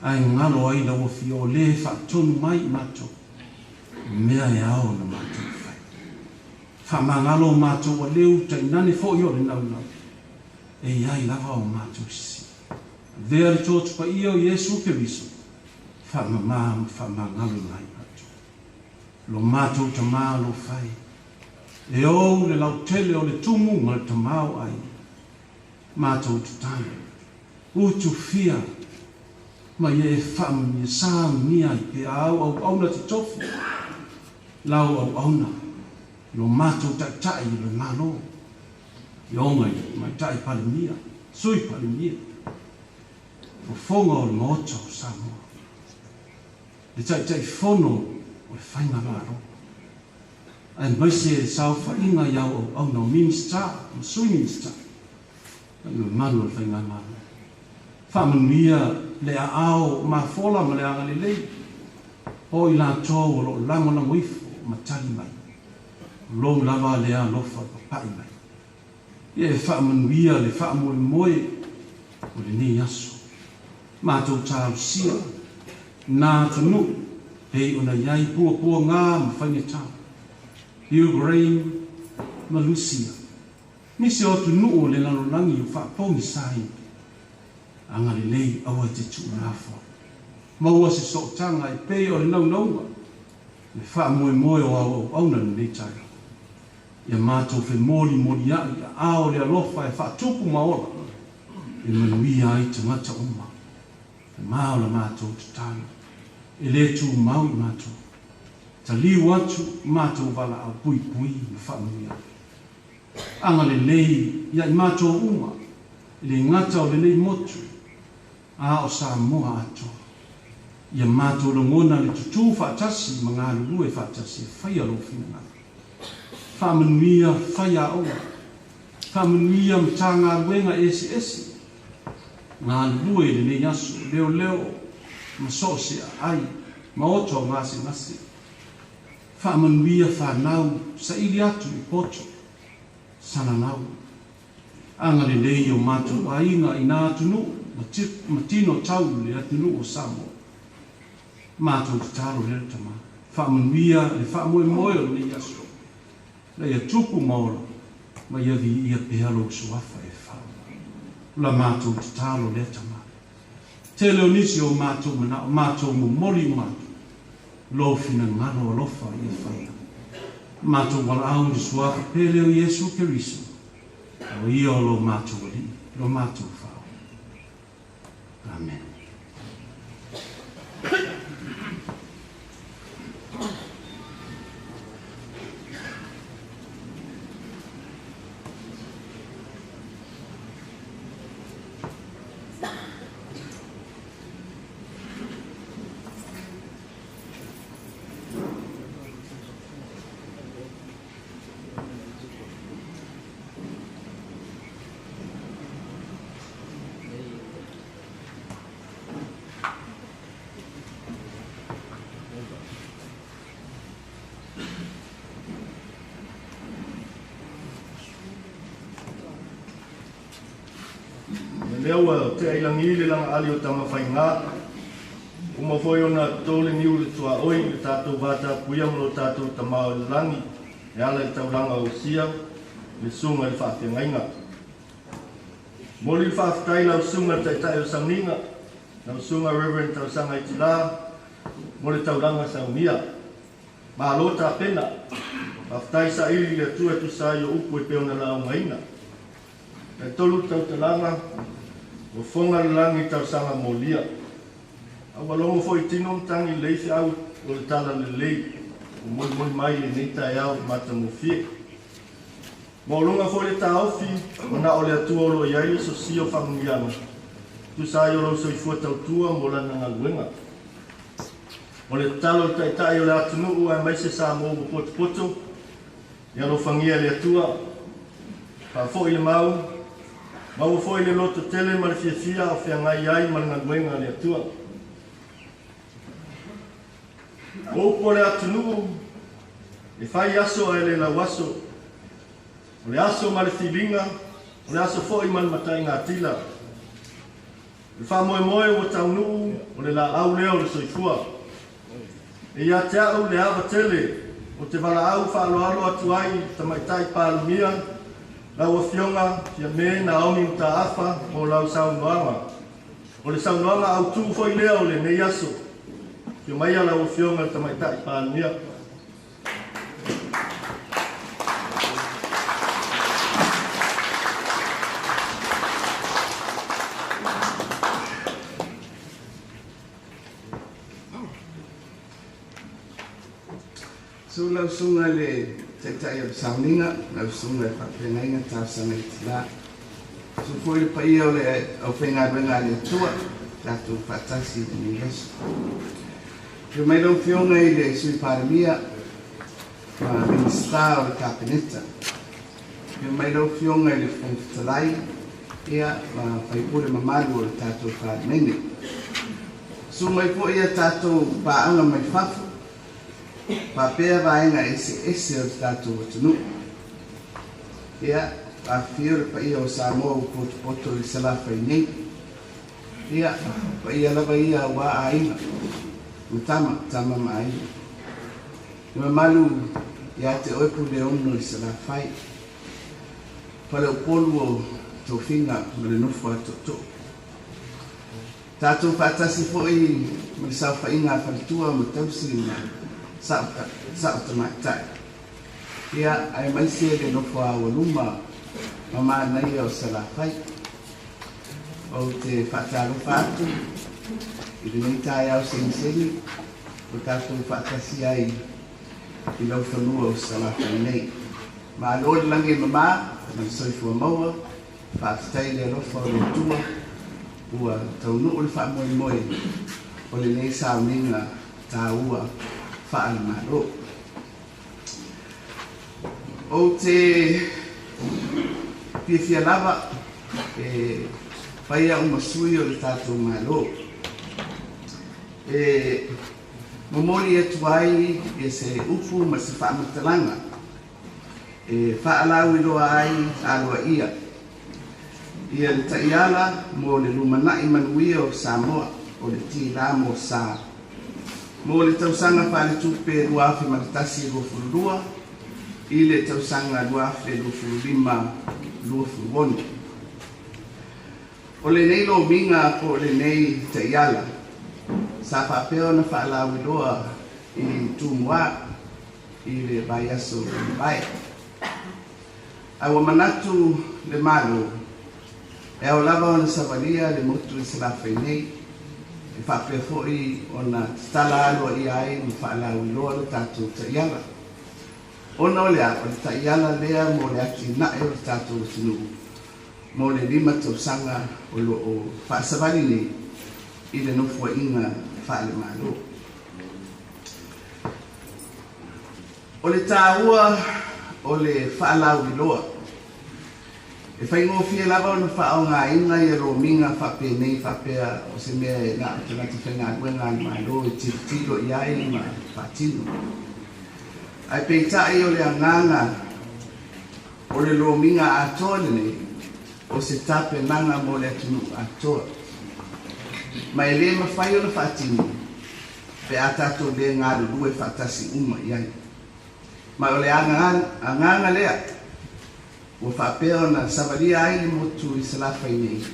Ae galo ai lau afio o le faatonu mai i matou, i mea e ao ona matou fai. Faamagalo o matou aleu tainane foi o le naunau, e i ai lava o matou sisi. Avea le Toatu Paia o Iesu Keriso, faamama ma faamagalo ai matou. Lo matou Tama lo fai, e ou le lautele o le tumu ma le tamaoaiga. Matou tatalo. Utufia ma ia e faamanuia saunia ai pea au auauna totofi, lau auauna, lo matou taitai o le Malo, Afioga i le Tamaitai Palemia, Sui Palemia, Fofoga o le Maota o Samoa, le Taitaifono o le Faigamalo, aemaise le saofaiga i au auauna o Minisita ma Sui Minisita, ma le mamalu o le Faigamalo. Faamanuia le aao mafola ma le agalelei o i latou o lo o lagolago ifo ma tali mai, o lou lava lea alofa papa'i mai. Ia e faamanuia le faamoemoe o lenei aso. Matou talosia nā atunuu pei ona i ai puapuaga ma faigata, Ukraine ma Lusia. Nisi o atunuu o le lalolagi o faapogisaina, agalelei aua e te tuulafoa. Maua se sootaga e pei o le naunauga, le faamoemoe o au auauna lenei taeao. Ia matou femolimolia'i i aao o le alofa e faatupu ma ola, e manuia ai tagata uma. Tama o la matou tatalo, e le tumau i matou. Taliu atu matou valaau puipui ma faamanuia. Agalelei ia i matou uma, e le gata o lenei motu, a o Samoa atoa. Ia matou lagona le tutū faatasi ma galulue faatasi e faia lou finagalo. Faamanuia faiaoga, faamanuia Matagaluega eseese. galulue i lenei aso, leoleo ma so o se aai ma oto o gasegase. Faamanuia fanau, saili atu i poto, salalau. Agalelei i o matou aiga i nā atunuu ma tino tau i le atunuu o Samoa. Matou tatalo lea le Tama. Faamanuia le faamoemoe o lenei aso, ina ia tupu ma ola, ma ia viia pea Lou Suafa e fau. O la matou tatalo lea Tama. Tele o nisi o matou manao, matou momoli uma atu Lou finagalo alofa ia faia. Matou valaau i le Suafa pele o Iesu Keriso, o Ia o lo matou Alii, lo matou Faaola. Amene. Ia lea ua tea i lagi le lagaali o Tamafaigā, uma foi ona toto le niu i le tuaoi i le tatou vatapuia ma lo tatou Tama o i le lagi e ala i le taulaga osia i le Susuga i le Faafeagaiga. Momoli le faafetai i lau Susuga i le Taitai o le Sauniga, lau Susuga Reverend Tausaga Itila mo le taulaga saunia. Malo tapena. Faafetai saili i le Atua e tusa ai o upu e pei ona laugaina. Taitolu le tautalaga, ua foga le lagi i talosaga molia. A ua logo foi i tino matagi lelei feau o le talalelei ua molimoli mai i lenei taeao matagofie. Maualuga foi le taofi, manao le Atua o lo o i ai le sosia o faamanuiaga, tusa ai o lou soifua tautua mo Lana galuega. O le tatalo i le Taitai o le atunuu aemaise Samoa ua potopoto, Ia alofagia e le Atua, faafoi le mau, maua foi le loto tele ma le fiafia o feagai ai ma le galuega a le Atua. O upu o le atunuu, e fai aso ae le lauaso. O le aso ma le filiga, o le aso foi ma le mataigatila. O le faamoemoe ua taunuu, o le laau lea o le soifua. E ia te au le ava tele ou te valaau faaaloalo atu ai i le Tamaitai Palemia, lau Afioga Fiame Naomi Mataafa mo lau saunoaga. O le saunoaga autu foi lea o lenei aso. Afio maia lau Afioga i le Tamaitai Palemia. Susu lau Susuga i le Taitai o le Sauniga, lau Susuga i le Faafeagaiga Talosaga i Tina. Susu foi le paia o le aufaigaluega a le Atua, tatou faatasi i lenei aso. Afio mai lau Afioga i le Sui Palemia ma Minisita o le Kapeneta. Afio mai lau Afioga i le Fofoga Fetalai ia ma sui usufono mamalu o le tatou Palemene. Susu mai foi a tatou paaga mai fafo faapea vaega eseese o le tatou atunuu. Ia, afifio le paia o Samoa ua potopoto i Salafai nei. Ia, paia lava ia aua aiga ma tama, tama ma aiga. Le mamalu ia te oe Puleono i Salafai, Faleupolu o Tofiga ma le nofo a Tootoo. Tatou faatasi foi ma le saofaiga a faletua ma tausi ma sao tamaitai. Ia, aemaise le nofo a aualuma ma manaia o Salafai. Ou te faatalofa atu i lenei taeao segisegi ua tatou faatasi ai i laufanua o Salafai nei. Malo le lagi e mama ma le soifua maua. Faafetai i le alofa o le Atua ua taunuu le faamoemoe o lenei sauniga taua faale-Malo. Ou te fiafia lava e Fai au ma sui o le tatou Malo. E momoli atu ai ia se upu ma se faamatalaga e faalauiloa ai aloaia ia le taiala mo le lumanai manuia o Samoa o le Tila mo Sa mo le tausaga faaletupe 2021/22 i le tausaga 2025/26. O lenei lomiga po o lenei taiala sa faapea ona faalauiloa i Tumua i le vaiaso ua mavae. Ae ua manatu le Malo e ao lava ona savalia le motu i Salafai nei e faapea foi ona tatala aloaia ai ma faalauiloa le tatou taiala. Ona o le a? O le taiala lea mo le atinae o le tatou atunuu mo le 5 tausaga o lo o faasavali nei i le nofoaiga faale-Malo. O le taua o le faalauiloa, e faigofie lava ona faaaogaina ia lomiga faapenei faapea o se mea e na o tagata faigaluega a le Malo e tilotilo i ai ma faatino. Ae peitai o le agaga o le lomiga atoa lenei o se tapenaga mo le atunuu atoa. Ma e le mafai ona faatino pe a tatou le galulue faatasi uma i ai. Ma o le agaga lea ua faapea ona savalia ai le motu i Salafai nei,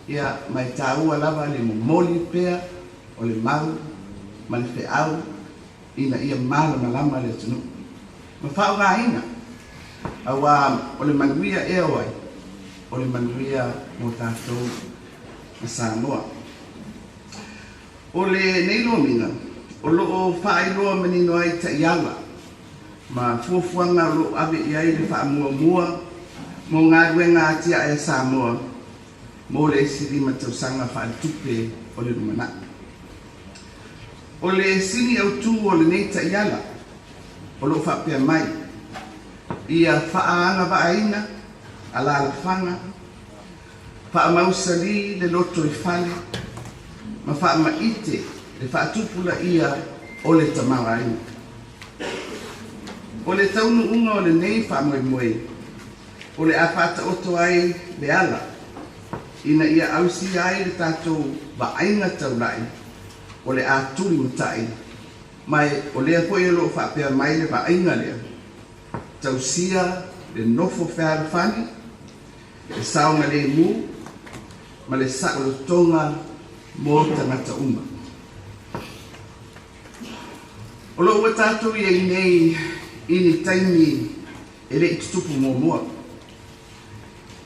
ia ma e taua lava le momoli pea o le mau ma le feau ina ia malamalama le atunuu ma faaaogaina, aua o le manuia ea o ai, o le manuia mo tatou ma Samoa. O lenei lomiga o lo o faailoa manino ai taiala ma fuafuaga o lo o ave i ai le faamuamua mo galuega atiae a Samoa mo le isi 5 tausaga faaletupe o le lumanai. O le sini autū o lenei taiala o lo o faapea mai, ia faaagavaaina alalafaga, faamausali le loto i fale, ma faamaite le faatupulaia o le tamaoaiga. O le taunuuga o lenei faamoemoe, o le a faataoto ai le ala ina ia ausia ai le tatou vaaiga taulai o le a tulimatai, ma o lea foi o lo o faapea mai le vaaiga lea, tausia le nofo fealofani, le saogalemu, ma le saolotoga mo tagata uma. O lo o ua tatou i ai nei i ni taimi e le i tutupu muamua.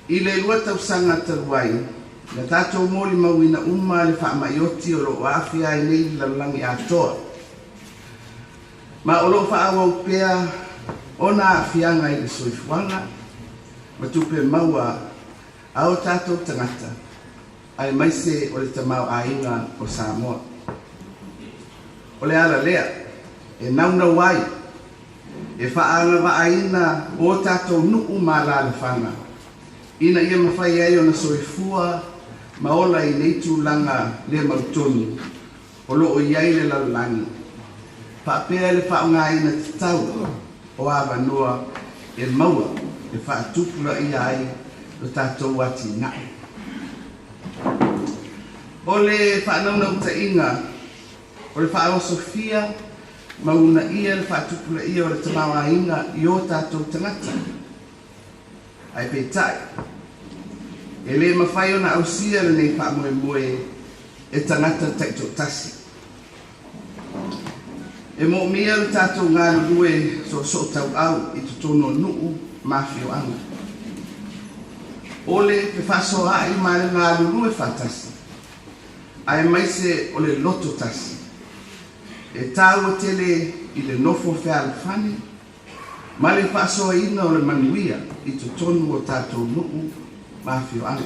I le 2 tausaga talu ai, na tatou molimauina uma le faamaioti o lo o aafia ai nei le lalolagi atoa. Ma o lo o faaauau pea ona aafiaga i le soifuaga ma tupe maua a o tatou tagata, aemaise o le tamaoaiga o Samoa. O le ala lea e naunau ai e faaagavaaina o tatou nuu ma alalafaga ina ia mafai ai ona soifua ma ola i nei tulaga le mautonu o lo o i ai le lalolagi, faapea le faaaogaina tatau o avanoa e maua e faatupulaia ai lo tatou atinae. O le faanaunautaiga o le faaosofia ma uunaia le faatupulaia o le tamaoaiga i o tatou tagata. Ae peitai, e le mafai ona ausia lenei faamoemoe e tagata taitoatasi. E moomia le tatou galulue soosoo tauau i totonu o nuu ma afioaga. O le fefaasoaai ma le galulue faatasi, aemaise o le loto tasi. E taua tele i le nofo fealofani ma le faasoaina o le manuia i totonu o tatou nuu ma afioaga.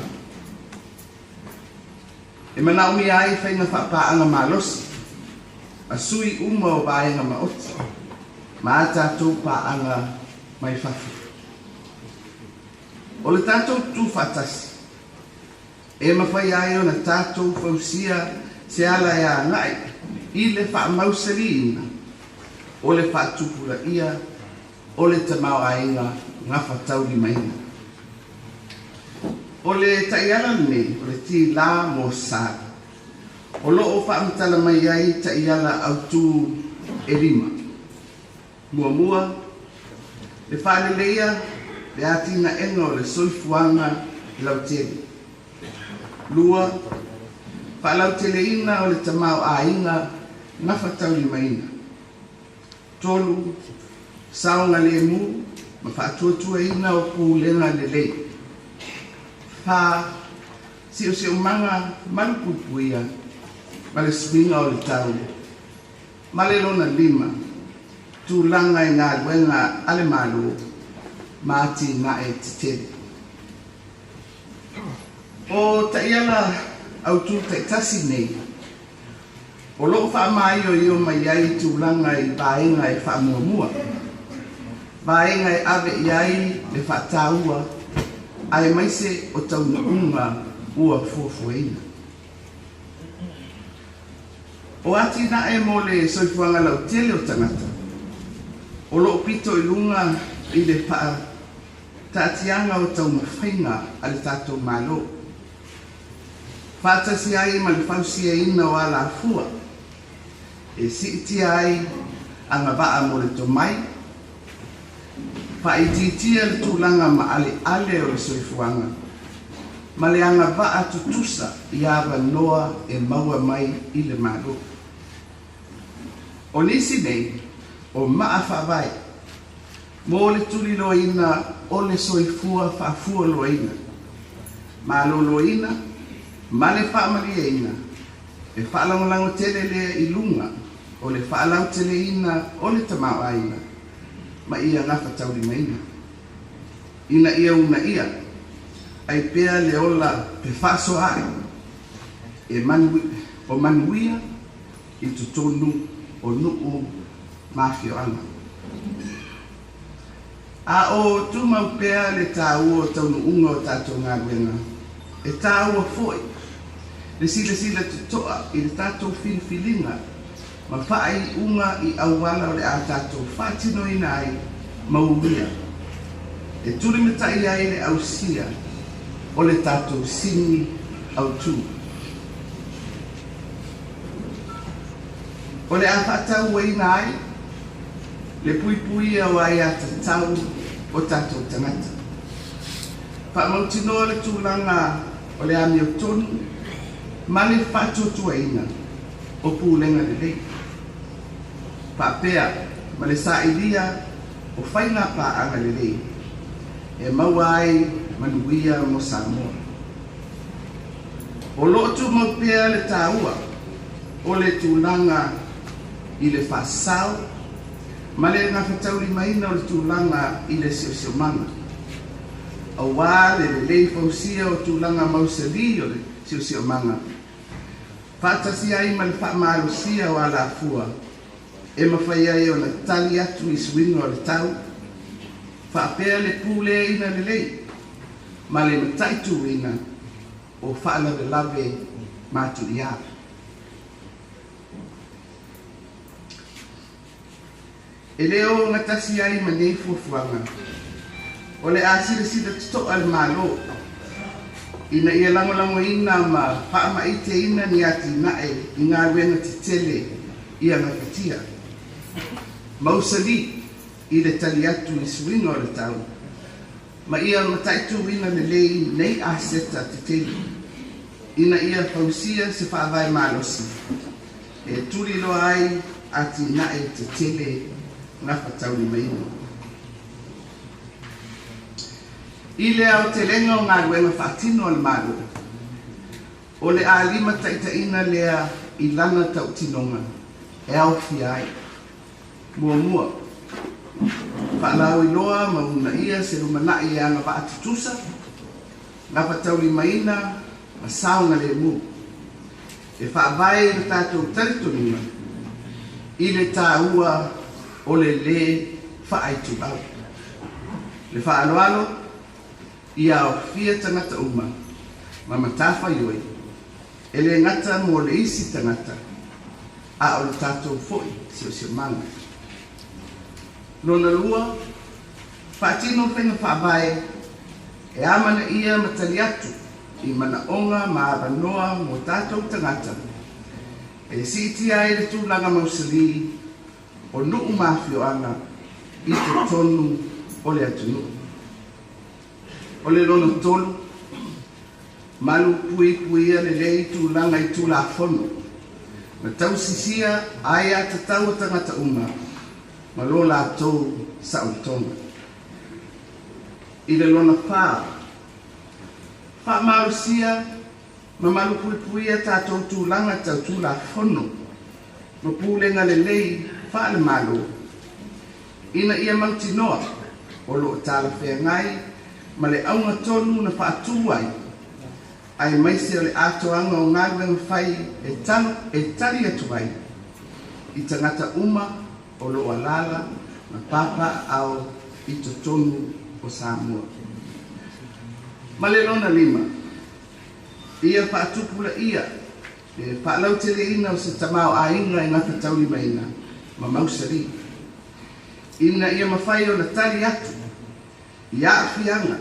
E manaomia ai faiga faapaaga malosi a sui uma o vaega maoti ma a tatou paaga mai fafo. O le tatou tutufaatasi E mafai ai ona tatou fausia se ala e agai i le faamausaliina o le faatupulaia o le tamaoaiga gafataulimaina. O le taiala lenei o le tilā mo sa, o lo o faamatala mai ai taiala autū e lima. Muamua, le faaleleia le atinaega o le soifuaga lautele. Lua, faalauteleina o le tamaoaiga gafataulimaina. Tolu, saogalemu ma faatuatuaina o pulega lelei. Fa, siosiomaga malupuipuia ma le suiga o le tau. Ma le lona lima, tulaga i galuega a le Malo ma atinae tetele. O taiala autū taitasi nei, o lo o faamaioio mai ai tulaga i vaega e faamuamua, vaega e ave i ai le faataua aemaise o taunuuga ua fuafuaina. O atinae mo le soifuaga lautele o tagata, o lo o pito i luga i le faataatiaga o taumafaiga a le tatou Malo, faatasi ai ma le fausiaina o alafua e siitia ai agavaa mo le tomai, faaitiitia le tulaga maaleale o le soifuaga, ma le agavaa tutusa i avanoa e maua mai i le Malo. O nisi nei o maa faavae mo le tuliloaina o le soifua faafualoaina, maloloina ma le faamalieina e faalagolago tele lea i luga o le faalauteleina o le tamaoaiga ma ia gafataulimaina, ina ia uunaia ai pea le ola fefaasoaai e o manuia i totonu o nuu ma afioaga. A o tumau pea le taua o taunuuga o tatou galuega, e taua foi le silasila totoa i le tatou filifiliga ma faaiuga i auala o le a tatou faatinoina ai ma uia e tulimatai ai le ausia o le tatou sini autū. O le a faatauaina ai le puipuia o aiatatau o tatou tagata. Faamautinoa le tulaga o le amiotonu ma le faatuatuaina o pulega lelei, faapea ma le sailia o faiga paaga lelei e maua ai manuia mo Samoa. O lo o tumau pea le taua o le tulaga i le faasao ma le gafataulimaina o le tulaga i le siosiomaga, auā le lelei fausia o tulaga mausali o le siosiomaga, faatasi ai ma le faamalosia o alafua e mafai ai ona tali atu i suiga o le tau, faapea le puleaina lelei ma le mataituina o faalavelave matuia. E le ogatasi ai ma nei fuafuaga, o le a silasila totoa le Malo ina ia lagolagoina ma faamaiteina ni atinae i galuega tetele ia gafatia, mausali i le tali atu i suiga o le tau, ma ia mataituina lelei nei aseta tetele, ina ia fausia se faavae malosi e tuliloa ai atinae tetele gafataulimaina. I le aotelega o galuega faatino a le Malo, o le a limataitaiina lea i lana tautinoga e aofia ai. Muamua, faalauiloa ma uunaia se lumanai e agavaa tutusa, gafataulimaina ma saogalemu, e faavae i le tatou talitonuga i le taua o le lē faaituau. Le faaaloalo ia aofia tagata uma ma matafaioi e lē gata mo le isi tagata a o le tatou fo'i siosiomaga. Lona lua, faatino faiga faavae e amanaia ma tali atu i manaoga ma avanoa mo tatou tagata e siitia ai le tulaga mausalī o nuu ma afioaga i totonu o le atunuu. O le lona tolu, malupuipuia lelei tulaga i Tulafono ma tausisia aiatatau o tagata uma ma lo latou saolotoga. I le lona fa, faamalosia ma malupuipuia tatou tulaga tau Tulafono ma pulega lelei faale-Malo ina ia mautinoa o loo talafeagai ma le auga tonu na faatū ai, aemaise o le atoaga o galuega fai e e tali atu ai i tagata uma o loo alaala ma papaaao i totonu o Samoa. Ma le lona lima, ia faatupulaia le faalauteleina o se tamaoaiga e gafataulimaina ma mausali, ina ia mafai ona tali atu i aafiaga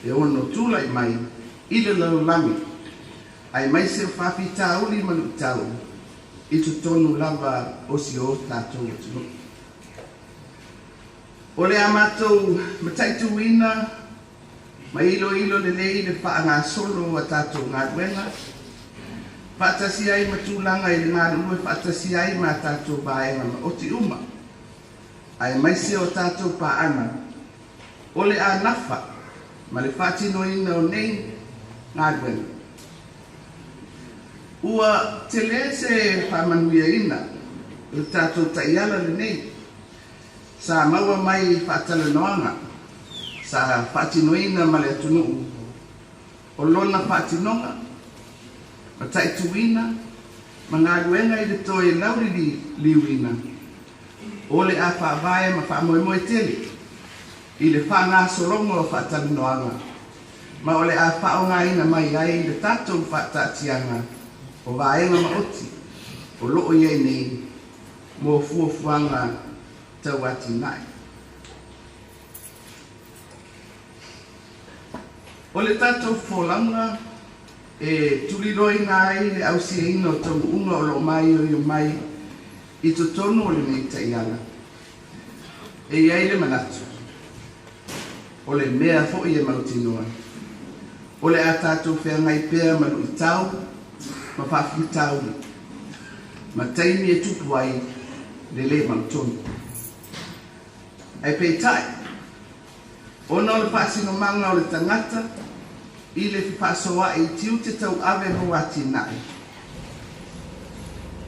e ono tulai mai i le lalolagi, aemaise o faafitauli ma luitau i totonu lava o si o tatou atunuu. O le a matou mataituina ma iloilo lelei le faagasolo a tatou galuega faatasi ai ma tulaga i le galulue faatasi ai ma tatou vaega maoti uma, aemaise o tatou paaga o le a nafa ma le faatinoina o nei galuega. Ua telē se faamanuiaina o le tatou taiala lenei sa maua mai faatalanoaga sa faatinoina ma le atunuu o lona faatinoga, mataituina ma galuega i le toe lauliliuina o le a faavae ma faamoemoe tele i le faagasologa o faatalanoaga ma o le a faaaogaina mai ai le tatou faataatiaga o vaega maoti o loo i ai nei mo fuafuaga tauatinae. O le tatou folauga e tuliloaina ai le ausiaina o taunuuga o loo maioio mai i totonu o lenei taiala. E i ai le manatu, o le mea foi e mautinoa, o le a tatou feagai pea ma luitau ma faafitauli ma taimi e tupu ai le lē mautonu. Ae peitai, ona o le faasinomaga o le tagata i le fefaasoa'i tiute tauave mo atinae,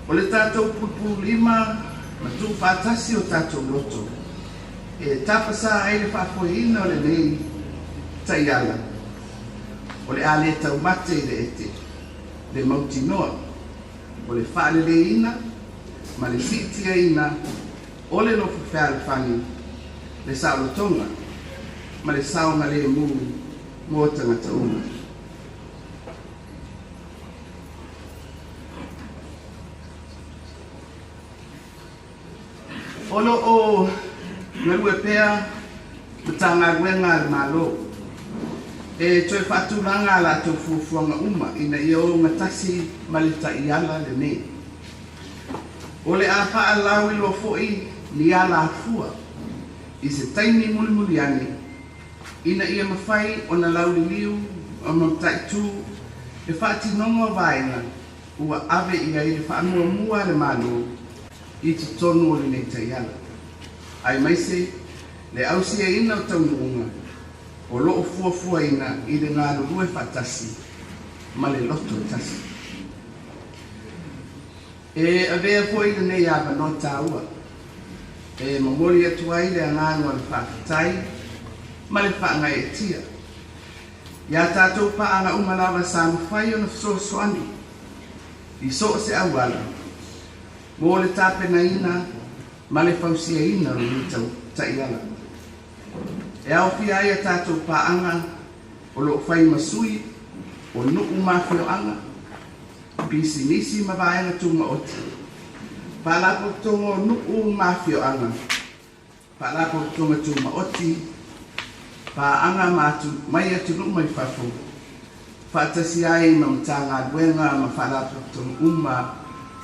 o le tatou pulupululima ma tuufaatasi o tatou loto e tapasā ai le faafoeina o lenei taiala, o le a lē taumate i le ete le mautinoa o le faaleleiina ma le siitiaina o le nofo fealofani, le saolotoga ma le saogalēmū mo tagata uma. O loo galue pea Matagaluega a le Malo e toe faatulaga a latou fuafuaga uma ina ia ogatasi ma le taiala lenei. O le a faalauiloa foi ni alafua i se taimi mulimuli ane ina ia mafai ona lauliliu ma mataitū le faatinoga o vaega ua ave i ai le faamuamua a le Malo i totonu o lenei taiala, aemaise le ausiaina o taunuuga o loo fuafuaina i le galulue faatasi ma le loto e tasi. E avea foi lenei avanoa tāua e momoli atu ai le agaga o le faafetai ma le faagaeetia iā tatou paaga uma lava sa mafai ona fesoasoani i so o se auala mo le tapenaina ma le fausiaina o lenei taiala. E aofia ai a tatou paaga o loo fai ma sui o nuu ma afioaga, pisinisi ma vaega tumaoti, faalapotopotoga o nuu ma afioaga, faalapotopotoga tumaoti, paaga ma atu, mai atunuu mai fafo, faatasi ai ma Matagaluega ma faalapotopotoga uma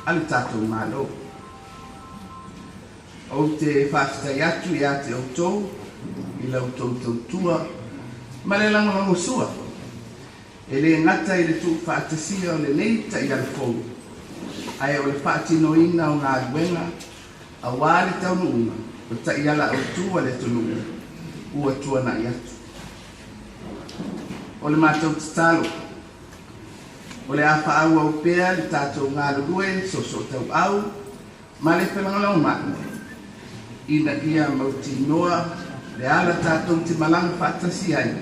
a le tatou Malo. Ou te faafetai atu ia te outou i la outou tautua ma le lagolagosua e le gata i le tuufaatasia o lenei taiala fou, ae o le faatinoina o galuega auā le taunuuga o taiala autū a le atunuu ua tuanai atu. O le matou tatalo, o le a faaauau pea le tatou galulue soosootauau ma le felagolagomai ina ia mautinoa le ala tatou te malaga faatasi ai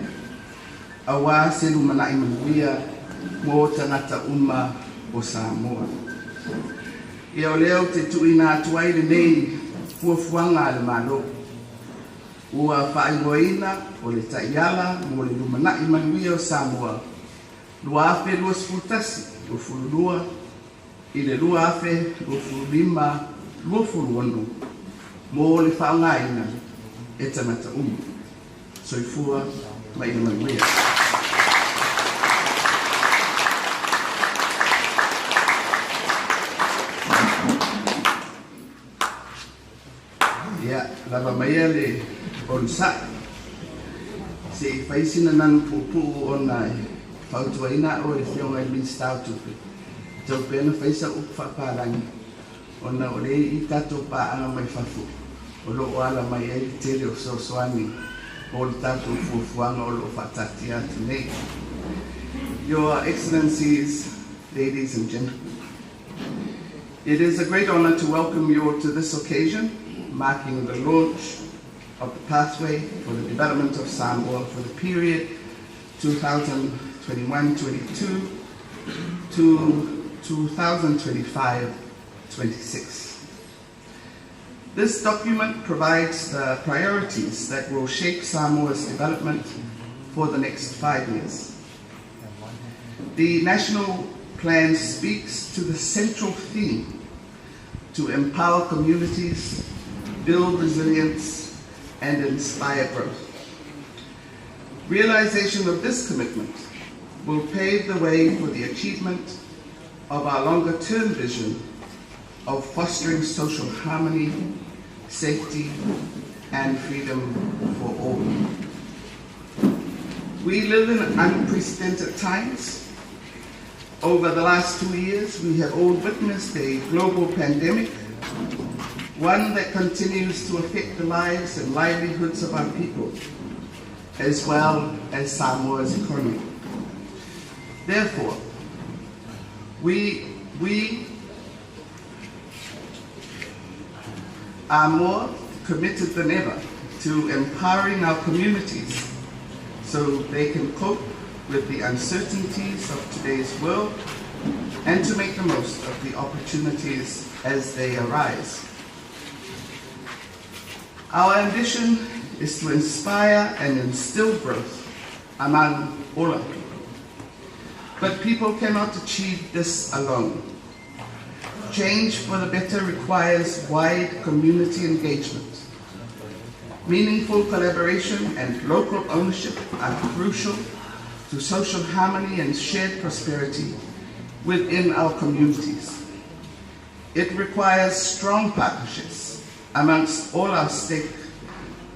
auā se lumanai manuia mo tagata uma o Samoa. Ia o lea ou te tuuina atu ai lenei fuafuaga a le Malo ua faaigoaina o le Taiala mo le Lumanai Manuia o Samoa 2021/22 i le 2025/26 mo le faaaogaina e tagata uma. Soifua ma ia manuia. Ia, lava maia le onosai se i fai sina nanu puupuu ona e fautuaina au e le Afioga i le Minisita o Tupe, e tatau pea ona fai sau upu faapalagi ona o lea e i i tatou paaga mai fafo o lo o ala mai ai le tele o fesoasoani mo le tatou fuafuaga o lo o faataatia atu nei. Your Excellencies, ladies and gentlemen, it is a great honor to welcome you all to this occasion, marking the launch of the pathway for the development of Samoa for the period 2021-22 to 2025-26. This document provides the priorities that will shape Samoa's development for the next 5 years. The national plan speaks to the central theme to empower communities, build resilience, and inspire growth. Realization of this commitment will pave the way for the achievement of our longer-term vision of fostering social harmony, safety, and freedom for all. We live in unprecedented times. Over the last 2 years, we have all witnessed a global pandemic, one that continues to affect the lives and livelihoods of our people, as well as Samoa's economy. Therefore, we are more committed than ever to empowering our communities so they can cope with the uncertainties of today's world and to make the most of the opportunities as they arise. Our ambition is to inspire and instill growth among all our people. But people cannot achieve this alone. Change for the better requires wide community engagement. Meaningful collaboration and local ownership are crucial to social harmony and shared prosperity within our communities. It requires strong partnerships amongst all our sector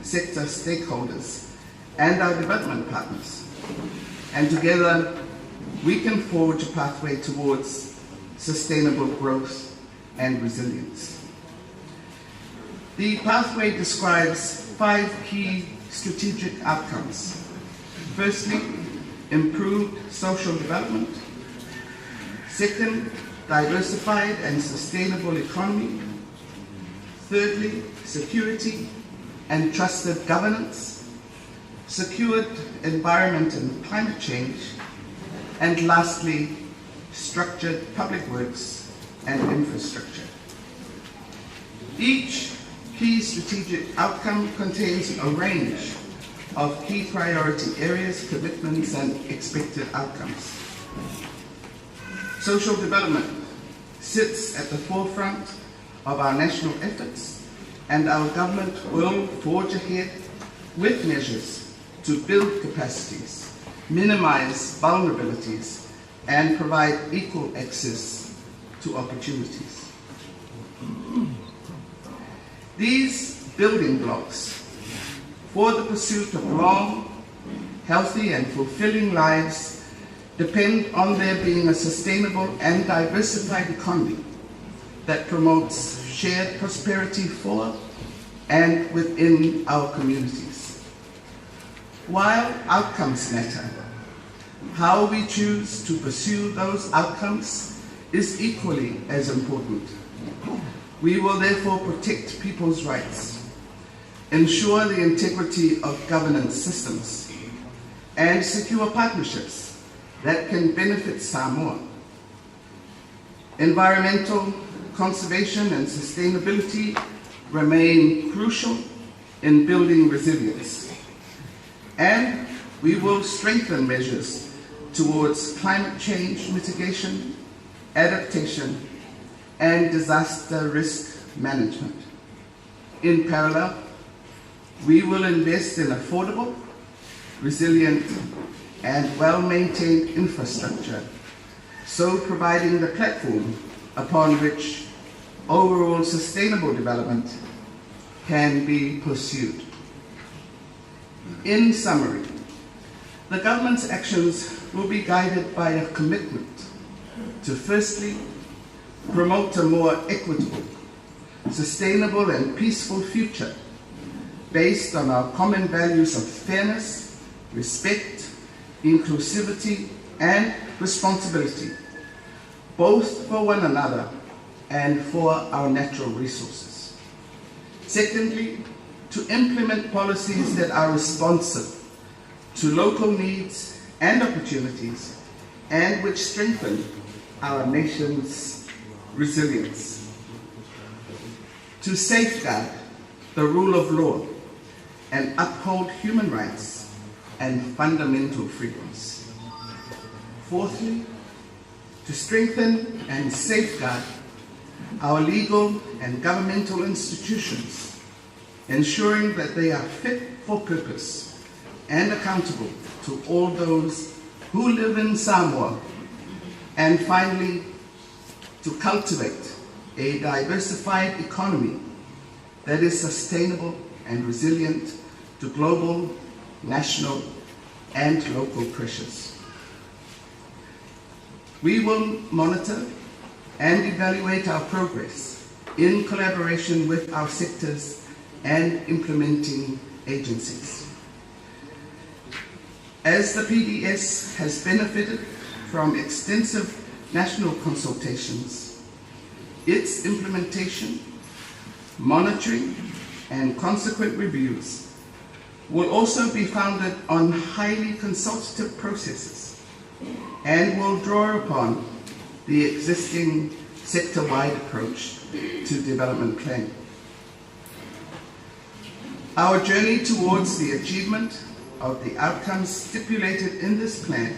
stakeholders and our development partners. And together, we can forge a pathway towards sustainable growth and resilience. The pathway describes 5 key strategic outcomes. Firstly, improved social development. Second, diversified and sustainable economy. Thirdly, security and trusted governance, secured environment and climate change, and lastly, structured public works and infrastructure. Each key strategic outcome contains a range of key priority areas, commitments, and expected outcomes. Social development sits at the forefront of our national efforts, and our government will forge ahead with measures to build capacities, minimize vulnerabilities, and provide equal access to opportunities. These building blocks for the pursuit of long, healthy, and fulfilling lives depend on there being a sustainable and diversified economy that promotes shared prosperity for and within our communities. While outcomes matter, how we choose to pursue those outcomes is equally as important. We will therefore protect people's rights, ensure the integrity of governance systems, and secure partnerships that can benefit Samoa. Environmental conservation and sustainability remain crucial in building resilience. And we will strengthen measures towards climate change mitigation, adaptation, and disaster risk management. In parallel, we will invest in affordable, resilient, and well-maintained infrastructure, so providing the platform upon which overall sustainable development can be pursued. In summary, the government's actions will be guided by a commitment to firstly, promote a more equitable, sustainable and peaceful future based on our common values of fairness, respect, inclusivity and responsibility, both for one another and for our natural resources. Secondly, to implement policies that are responsive to local needs and opportunities and which strengthen our nation's resilience. To safeguard the rule of law and uphold human rights and fundamental freedoms. Fourthly, to strengthen and safeguard our legal and governmental institutions, ensuring that they are fit for purpose and accountable to all those who live in Samoa. And finally, to cultivate a diversified economy that is sustainable and resilient to global, national, and local pressures. We will monitor and evaluate our progress in collaboration with our sectors and implementing agencies. As the PDS has benefited from extensive national consultations, its implementation, monitoring, and consequent reviews will also be founded on highly consultative processes and will draw upon the existing sector-wide approach to development planning. Our journey towards the achievement of the outcomes stipulated in this plan,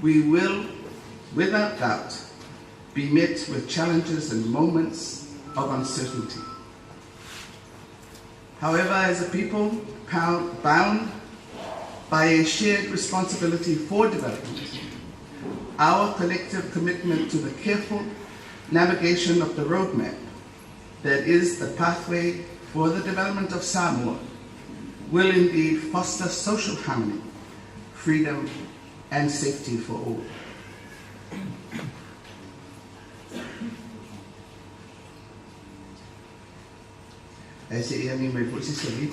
we will, without doubt, be met with challenges and moments of uncertainty. However, as a people bound by a shared responsibility for development, our collective commitment to the careful navigation of the roadmap that is the pathway for the development of Samoa will indeed foster social harmony, freedom, and safety for all. Ae se i agi mai foi se isi.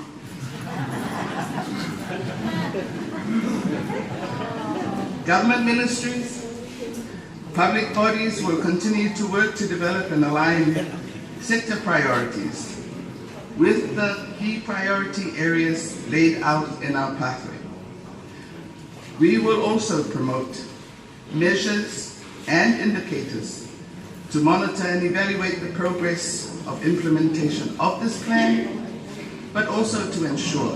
Government ministries, public bodies will continue to work to develop and align sector priorities with the key priority areas laid out in our pathway. We will also promote measures and indicators to monitor and evaluate the progress of implementation of this plan, but also to ensure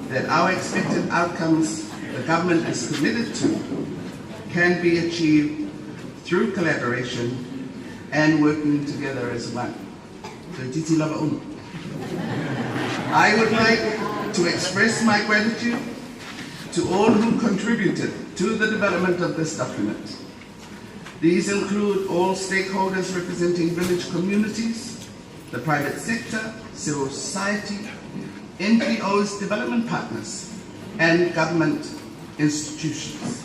that our expected outcomes the government is committed to can be achieved through collaboration and working together as one. I would like to express my gratitude to all who contributed to the development of this document. These include all stakeholders representing village communities, the private sector, civil society, NGOs, development partners, and government institutions.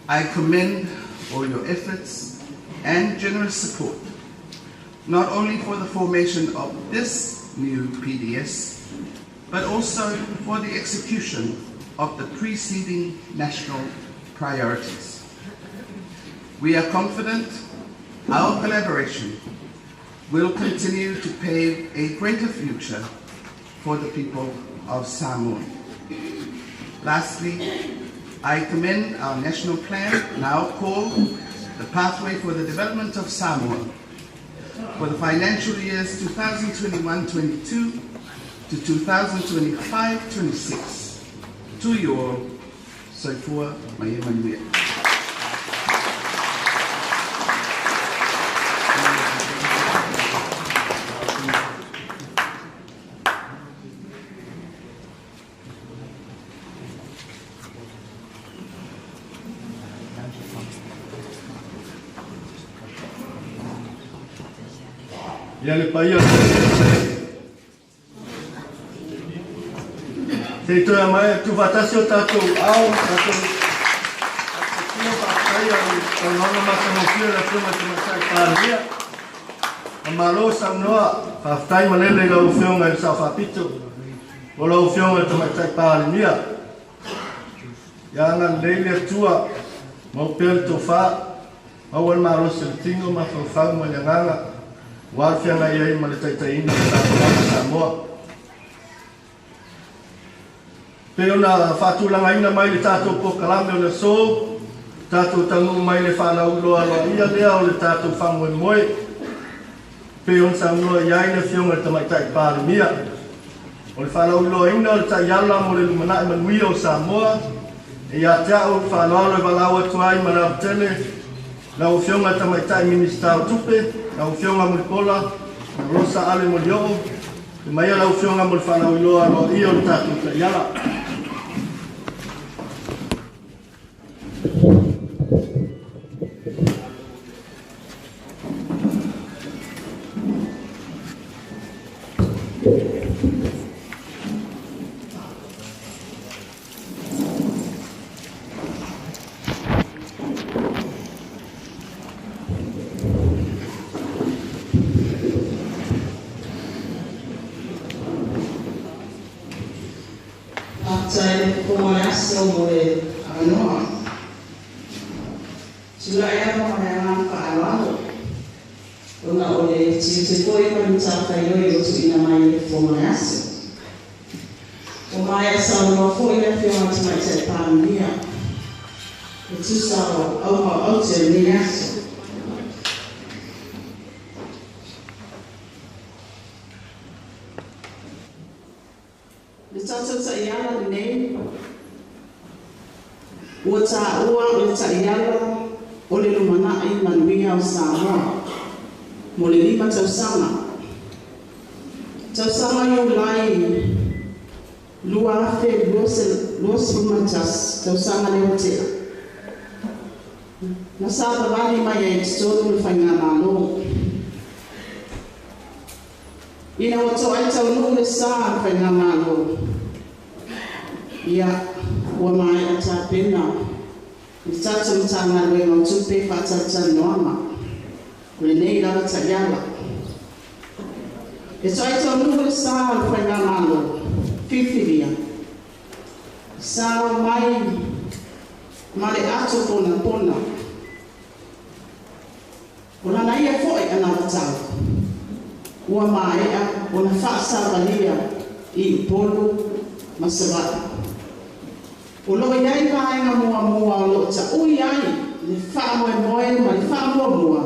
I commend all your efforts and generous support, not only for the formation of this new PDS, but also for the execution of the preceding national priorities. We are confident our collaboration will continue to pave a greater future for the people of Samoa. Lastly, I commend our national plan, now called the Pathway for the Development of Samoa, for the financial years 2021-22 to 2025-26. To you all, Soifua Maia Manuia. Ia le paia se i toe mai tuufaatasi o tatou ao tatou tia faafetaia i saunoaga matagofie le Afioga i le Tamaitai Palemia. Faamalo saunoa, faafetai malele i lau Afioga i le Sao Faapito o lau Afioga i le Tamaitai Palemia. Ia agalelei le Atua, maua pea le tofa, maua le malosi o le tino, mafaufau ma le agaga ua le feagai ai ma le taitaiina o le tapuaiga Samoa. Pei ona faatulagaina mai le tatou polokalame o le aso, tatou taunuu mai le faalauiloa aloaia lea o le tatou faamoemoe, pei ona saunoa i ai le Afioga i le Tamaitai Palemia. O le faalauiloaina o le taiala mo le lumanai manuia o Samoa, e ia te au le faaaloalo e valaau atu ai ma le ava tele lau Afioga i le Tamaitai Minisita o Tupe, lau Afioga Mulipola Rosa Ale Molioo, e maia lau Afioga mo le faalauiloa aloaia o le tatou taiala. Faafetai le fofoga o le aso mo le avanoa. Tulai lava ma le agaga faaaloalo, ona o le tiute foi ma le matafaioi ua tuuina mai e le fofoga o le aso. Ua maea saunoa foi le Afioga i le Tamaitai Palemia e tusa o auga o aute o lenei aso. Le tatou taiala lenei ua taua o le taiala o le lumanai manuia o Samoa mo le 5 tausaga. Tausaga Iulai 2021, tausaga lea ua tea. Na savavali mai ai i totonu le faigamalo. Ina ua toai taunuu le sa o le faigamalo, ia ua maea tapena le tatou Matagaluega o Tupe faatalatalanoaga o lenei lava taiala. E toai taunuu le sa o le faigamalo filifilia, sa o mai ma le ato ponapona. O lana ia foi anavatau, ua maea ona faasavalia i Upolu ma Savaii. O loo i ai vaega muamua o loo taui ai le faamoemoe ma le faamuamua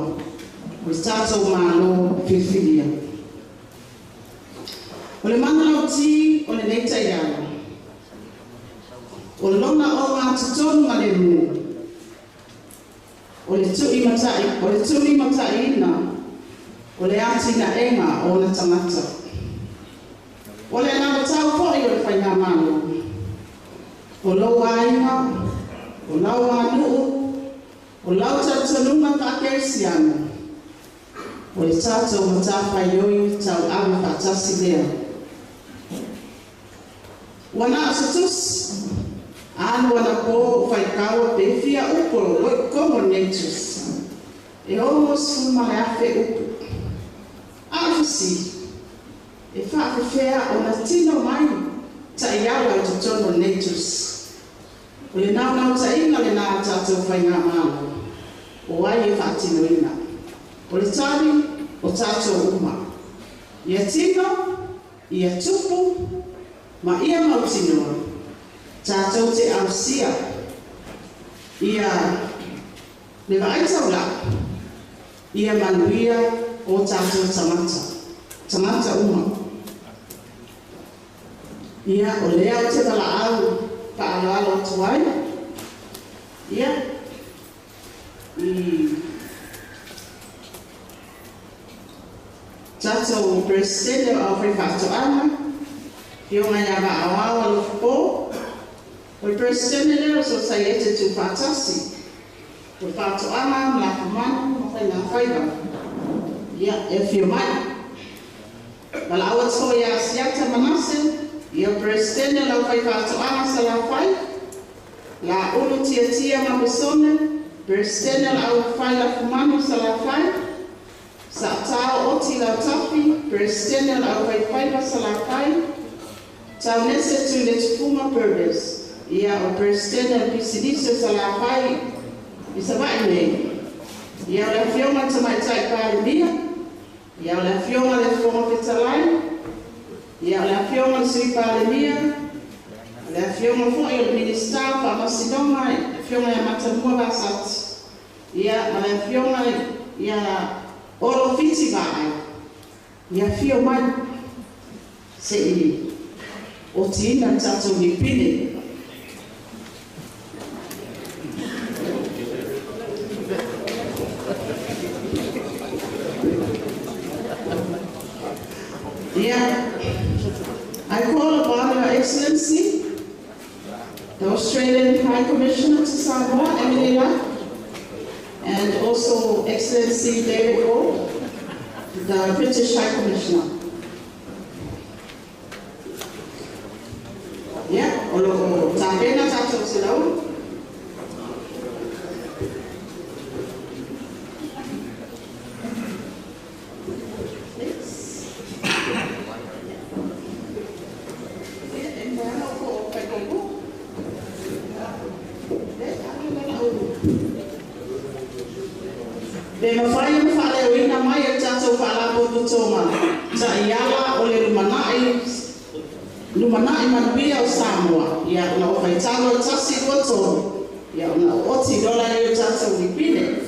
o le tatou Malo filifilia. O le manulauti o lenei taiala, o lona ogatotonu ma le mu. O le tu'i mata'i o le tulimata'iina o le atina'ega o ona tagata. O le anavatau fo'i o le faigamalo, o lou aiga, o lau anu'u, o lau talitonuga faakerisiano, o le tatou matafaioi tauave faatasi lea. Ua na o se tusi, alu anapō o faikaua pe fia upu o lo i totonu o lenei tusi. E 60,000 upu. A o le fesili, e faafefea ona tino mai ta'iala i totonu o lenei tusi? O le naunauta'iga lenā a tatou faigamalo, o ai e faatinoina? O le tali, o tatou uma. Ia tino, ia tupu, ma ia mautinoa, tatou te ausia ia le vaai taula'i, ia manuia o tatou tagata, tagata uma. Ia, o lea ou te valaau faaaloalo atu ai, ia, i tatou Peresetene o Aufaifaatoaga, Afioga ia Vaaoao Alofapo, o le Peresetene lea o Sosaiete Tuufaatasi, o Faatoaga ma Lafumanu ma Faigafaiva. Ia, e afio mai. Valaau atu foi ia Asiata Manase, ia Peresetene o le Aufaifaatoaga Salafai, Laulu Tiatia Mapesone, Peresetene o le Aufai Lafumanu Salafai, Sa'atao Oti Lautafi, Peresetene o le Aufaifaiva Salafai, Taunese Tuiletufuga Purvis, ia o Peresetene o le Pisinisi o Salafai i Sava'i nei. Ia o le Afioga i le Tamaitai Palemia, ia o le Afioga i le Fofoga Fetalai, ia o le Afioga i le Sui Palemia, o le Afioga foi o le Minisita o Faamasinoga, le Afioga ia Matamua Vasati, ia ma le Afioga ia Olo Fiti Vaai, ia afio mai se'i otiina le tatou lipine. Yeah. I call upon Your Excellency, the Australian High Commissioner to Samoa, Emily Luck, and also Excellency David Hall, the British High Commissioner. Yeah, o loo tapena tatou selaulu. Pe mafai ona faaleoina mai e le tatou faalapotopotoga ta'iala o le lumanai lumanai manuia o Samoa, ia ona o faitalo e tasi lua tolu, ia ona o oti lola i o tatou lipine.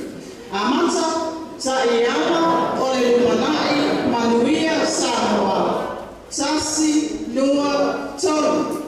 Amata, ta'iala o le lumanai manuia o Samoa. Tasi, lua, tolu.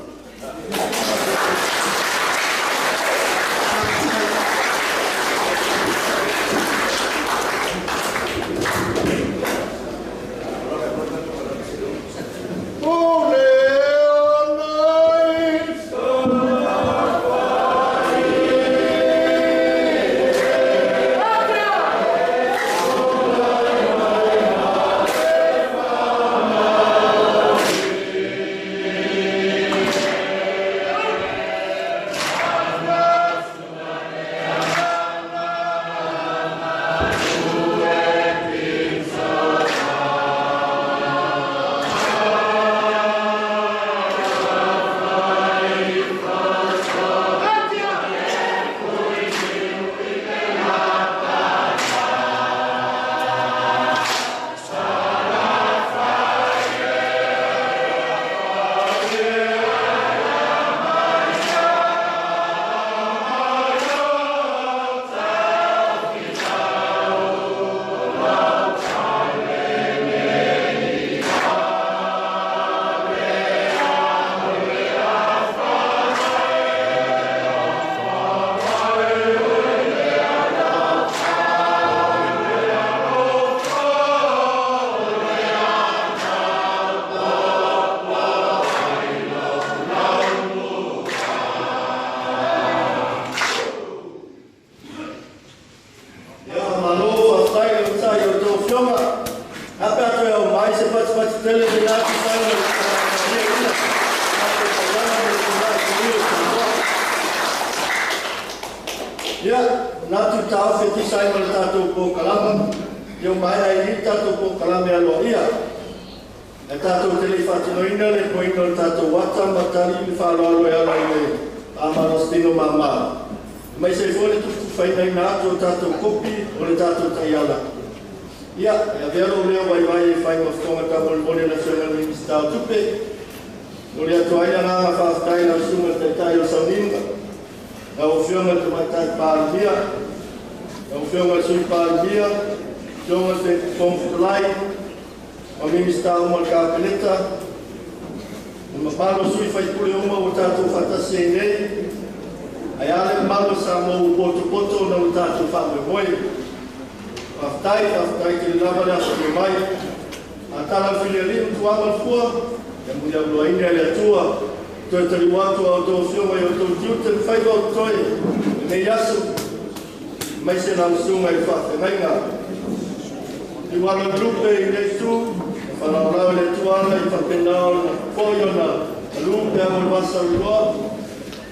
fatifati tele le atu sai ma le ina. Ia, natu tāofe tusa ai ma le tātou pōkalama, ia mai ai i tātou pōkalama e aloa ia. E tātou te lei whaatinoina le poina o le tātou wata matali i le whaaloalo e ala i le āmalostino māmā. Mai se foi le tufutufaina ina atu o tātou kopi o le tātou taiala. Ia, e avea lou leo vaivai e fai ma fofoga tamolemole le Afioga i le Minisita o Tupe. O le atu ai agaga faafetai lau susuga i le Taitai o le Sauniga, lau Afioga i le Tamaitai Palemia, lau Afioga i le Sui Palemia, Afioga i le Fofoga Fetalai, ma Minisita uma o le Kapeneta, le mamalu o sui faipule uma ua tatou faatasi ai nei, ae a le mamalu o Samoa ua potopoto ona ua tatou faamoemoe. Faafetai, faafetai tele lava le aso mai. A tala le filialii ma tuaga le fua, ia muliauloaina e le Atua. Toe taliu atu a outou afioga i outou tiute le faiva o totoe lenei aso, mai se lau susuga i le faafeagaiga. Liuala le lupe i lenei itu, e falaolao i le Atua ala i faapena ona foi ona alu pe amo le vasa o le loa.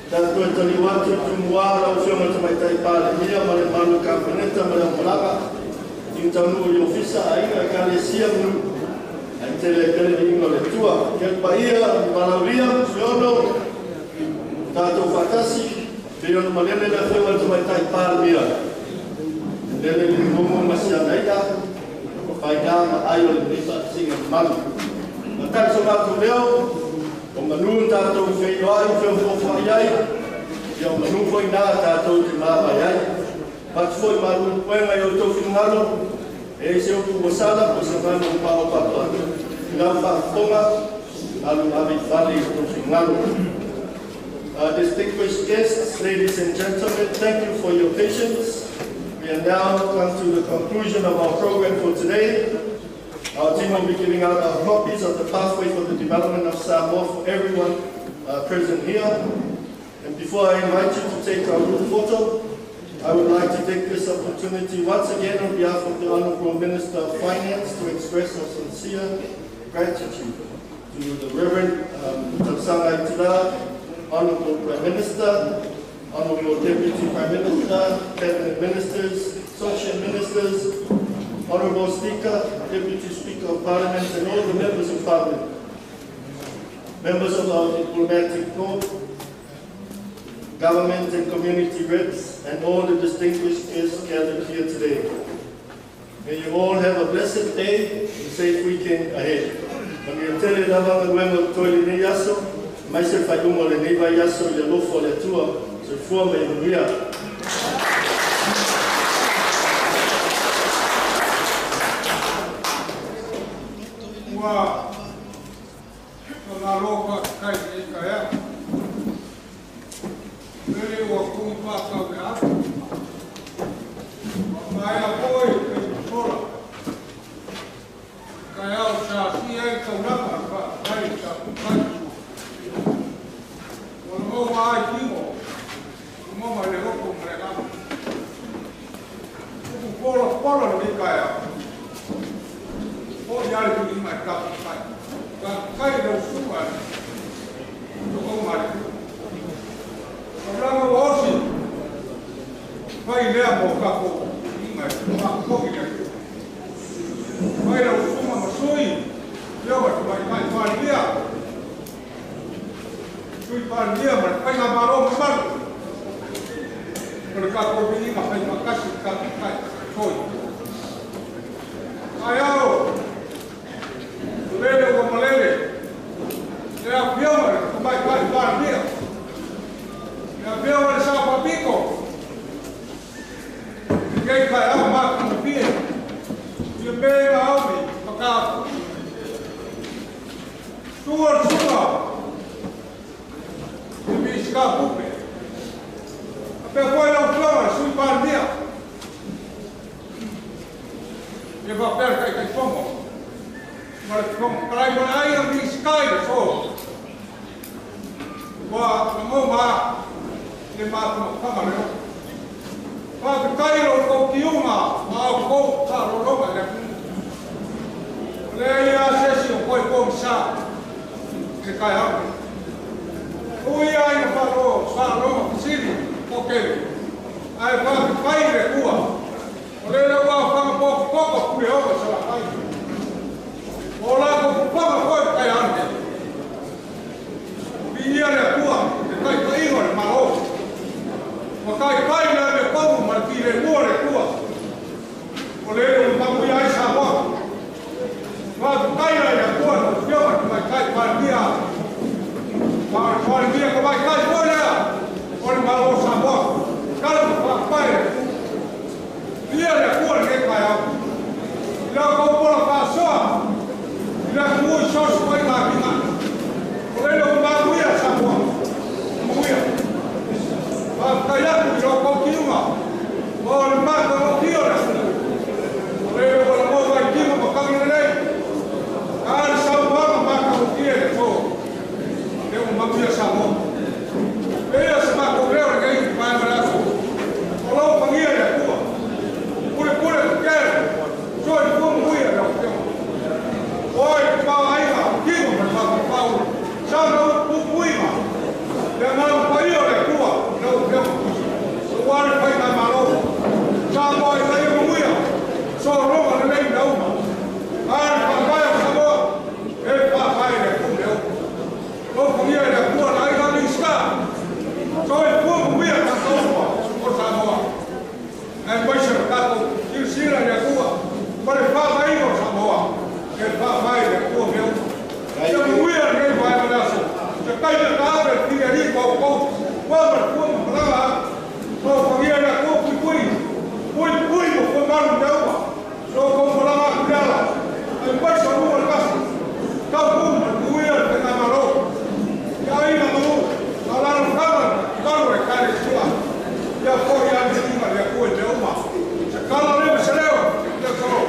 Ta toe taliu atu i Tumua lau Afioga i le Tamaitai Palemia ma le mamalu o le Kapeneta ma le aumalaga. I taunuu i ofisa aiga ekalesia ma nuu. Ai tele ai pele viiga o le Atua. Ia le paia, le valaaulia, Siono, tātou faatasi, pei ona malele le Afioga i le Tamaitai Palemia. Lele le momo ma siana ia, faina ma ai o lenei faatasiga mamalu. Matali so matou leo, o manu tātou feinoai, feofoofoai ai, ia o manu foi nā tātou te mavae ai. Patu foi malu puega i outou finagalo, e se upu ua sala, po se galo ua paopapo atu. I lau faafofoga, alu ave i fale i outou finagalo. Distinguished guests, ladies and gentlemen, thank you for your patience. We have now come to the conclusion of our program for today. Our team will be giving out our copies of the Pathway for the Development of Samoa for everyone present here. And before I invite you to take our group photo, I would like to take this opportunity once again on behalf of the Honorable Minister of Finance to express our sincere gratitude to the Reverend Tausaga Honorable Prime Minister, Honorable Deputy Prime Minister, Cabinet Ministers, Associate Ministers, Honorable Speaker, Deputy Speaker of Parliament, and all the members of Parliament, members of our diplomatic corps, government and community reps, and all the distinguished guests gathered here today. May you all have a blessed day and safe weekend ahead. Manuia tele lava galuega o totoe i lenei aso, mai se faaiuga o lenei vaiaso i le alofa o le Atua. Soifua ma ia manuia. Ua faamalo faafetai i lenei taeao. Lele ua kui faatau le aso. Ua maea foi le taimi sola. Taeao sa asia ai le taulaga o le faafetai i le tatou tai. Ua lamaua ai tino, ua lamaua mai le loto ma le agaga. Upu polapola lenei taeao. Foi lava le tuliga i le tatou tai. Faafetai i lau susuga i le toauga a le Atua. Taulaga ua osi, fai lea mo tatou tuliga e faafofoga i le Atua. Fai lau susuga ma sui, afioga i le Tamaitai Palemia, Sui Palemia ma le Faigamalo mamalu o le tatou viiga fai faatasi i le tatou tai. Toi. Taeao, o lele ua malele, le afioga i le Tamaitai Palemia, le afioga i le Sao Faapito, lenei taeao matagofie, i le mea na aumi mataupu. Sua le susuga i le Minisita o Tupe, faapea foi lau afioga i le Sui Palemia, ia faapea le Taitaifono ma le Fofoga Fetalai ma le aiga Minisita i le aso. Ua lagoma i le mafaufauga le loto. Faafetai i lo outou tiuga ma a outou faaaloaloga i le atunuu. Ua leai lava se isi sa ke kai hau. Ui ai na whalo, whalo, sili, kokele. Ai whakapai le kua. O le ua whakapoko koko pure oga sa la kai. O la ko panga koe kai ane. Ia le kua, te kai kai le malo. Ma kai kai la me komu ma ti le mua le kua. O le ua mamu ia ai sa moa. Ma kai la le kua no fioga mai kai pa nia. Ma nia ko mai kai koe lea. O le malo sa moa. Kala pa pai. Ia le kua le kai au. Ila ko pola pa soa. Ila ku i sos ko i ka kinga. O le ua mamu ia sa moa. Muia. Ma kai aku i lo kau kiunga. O le maka o kio le. O le ua la moa mai kinga ma kangi lelei. Ka le saumaga maka o kia le tō. Le ua mamu ia sa moa. Ea se mako leo le kei pai maraso. O lau pangia le kua. Pule pule te kere. Soi kua muia le o kio. Oi te pā aiga kinga ma te pāu. Sa na upuiga. Le ngā pai o le kua. Le o kio. O wale pai ngā malo. Sa moa i lai muia. So ronga le lei na uma. Are papai o Samoa. E papai le kua le o. O pangia le kua na aiga miska. Soi kua muia ka taupa o Samoa. Ai maise le tātou silasila i le Atua ma le faamaina o Samoa. E papai le kua mea uma. Ia muia lenei vaega le aso. Se taimi ta ave le filialii ma outou. Kua ma le kua ma malaga atu. So pangia le Atua puipui. Puipui ma fua malu mea uma. So kou malaga atu le ala. Ai maise o luma le kasi. Tau ku ma le muia le faigamalo. Ia aiga manu. Alalo kama kalu e kare sua. Ia foi a le le Atua i mea uma. Se kala le ma se leo. Le solo.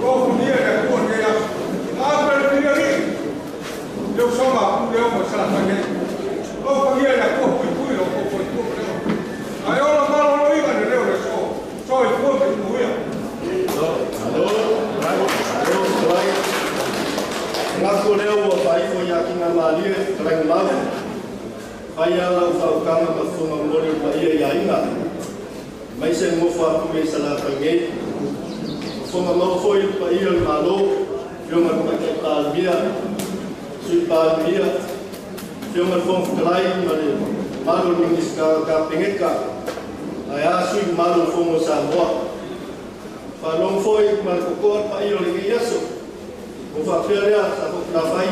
Lo funia le Atua nei aso. Ave le filialii. Le usoga le uma sa la tangi. Lo pangia le Atua puipui lo ko pui pui leo. Ai ola malo lo iga le leo le so. So i kua me muia. Alo, alo, alo, Ngako leo ua whaifo ia ki ngā mālie, karangi mau. Whai ala u whaukanga ma whonga mori o paia ia inga. Mai se ngofo aku me sa la tangei. Whonga mau foi o paia o le malo, whionga le matai pālmia, sui pālmia, whionga le whonga whakalai ma le malo minista ka pengeka. Ai a sui malo whonga Samoa. Whalong foi ma le kokoa paia o le ngei aso. O whapea lea sa whakuna whai,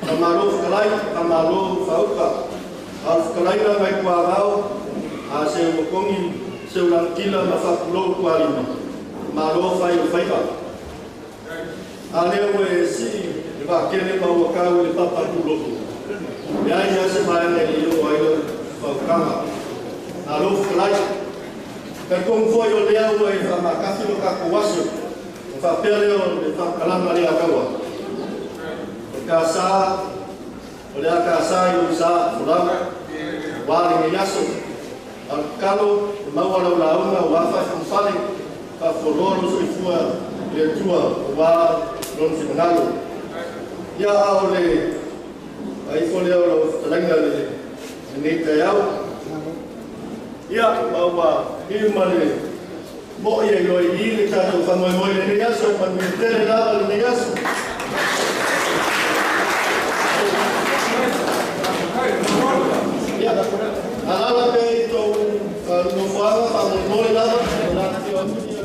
ka malo whakalai, ka malo whauka. A whakalai na ngai kua rao, a se wakongi, se ulangkila ma whapulou kua lima. Malo whai o whaiva. A lea ue si, le whakele ma uakau le papa tuloto. Le ai ia se maenga i o ai o whaukanga. Alo whakalai. Kai kongu foi o lea ua e whamakawhi o kako waso. O whapea leo le whakalanga lea kaua. O ka sā, o lea ka sā i o sā fulaga, wā le ngei aso. A le kalo, o maua lau launga, o wā whai whale, wha whololo soifua le Atua, o wā lona finagalo. Ia a o le aifo lea o lau whakalainga le nei taiau. Ia, ma ua hiu ma le mo ia i loi i le tātou whangoimoi le nei aso, manuia tele lava le nei aso. Ia, alala pe i tō nofoaga whangoimoi lava, o lana te o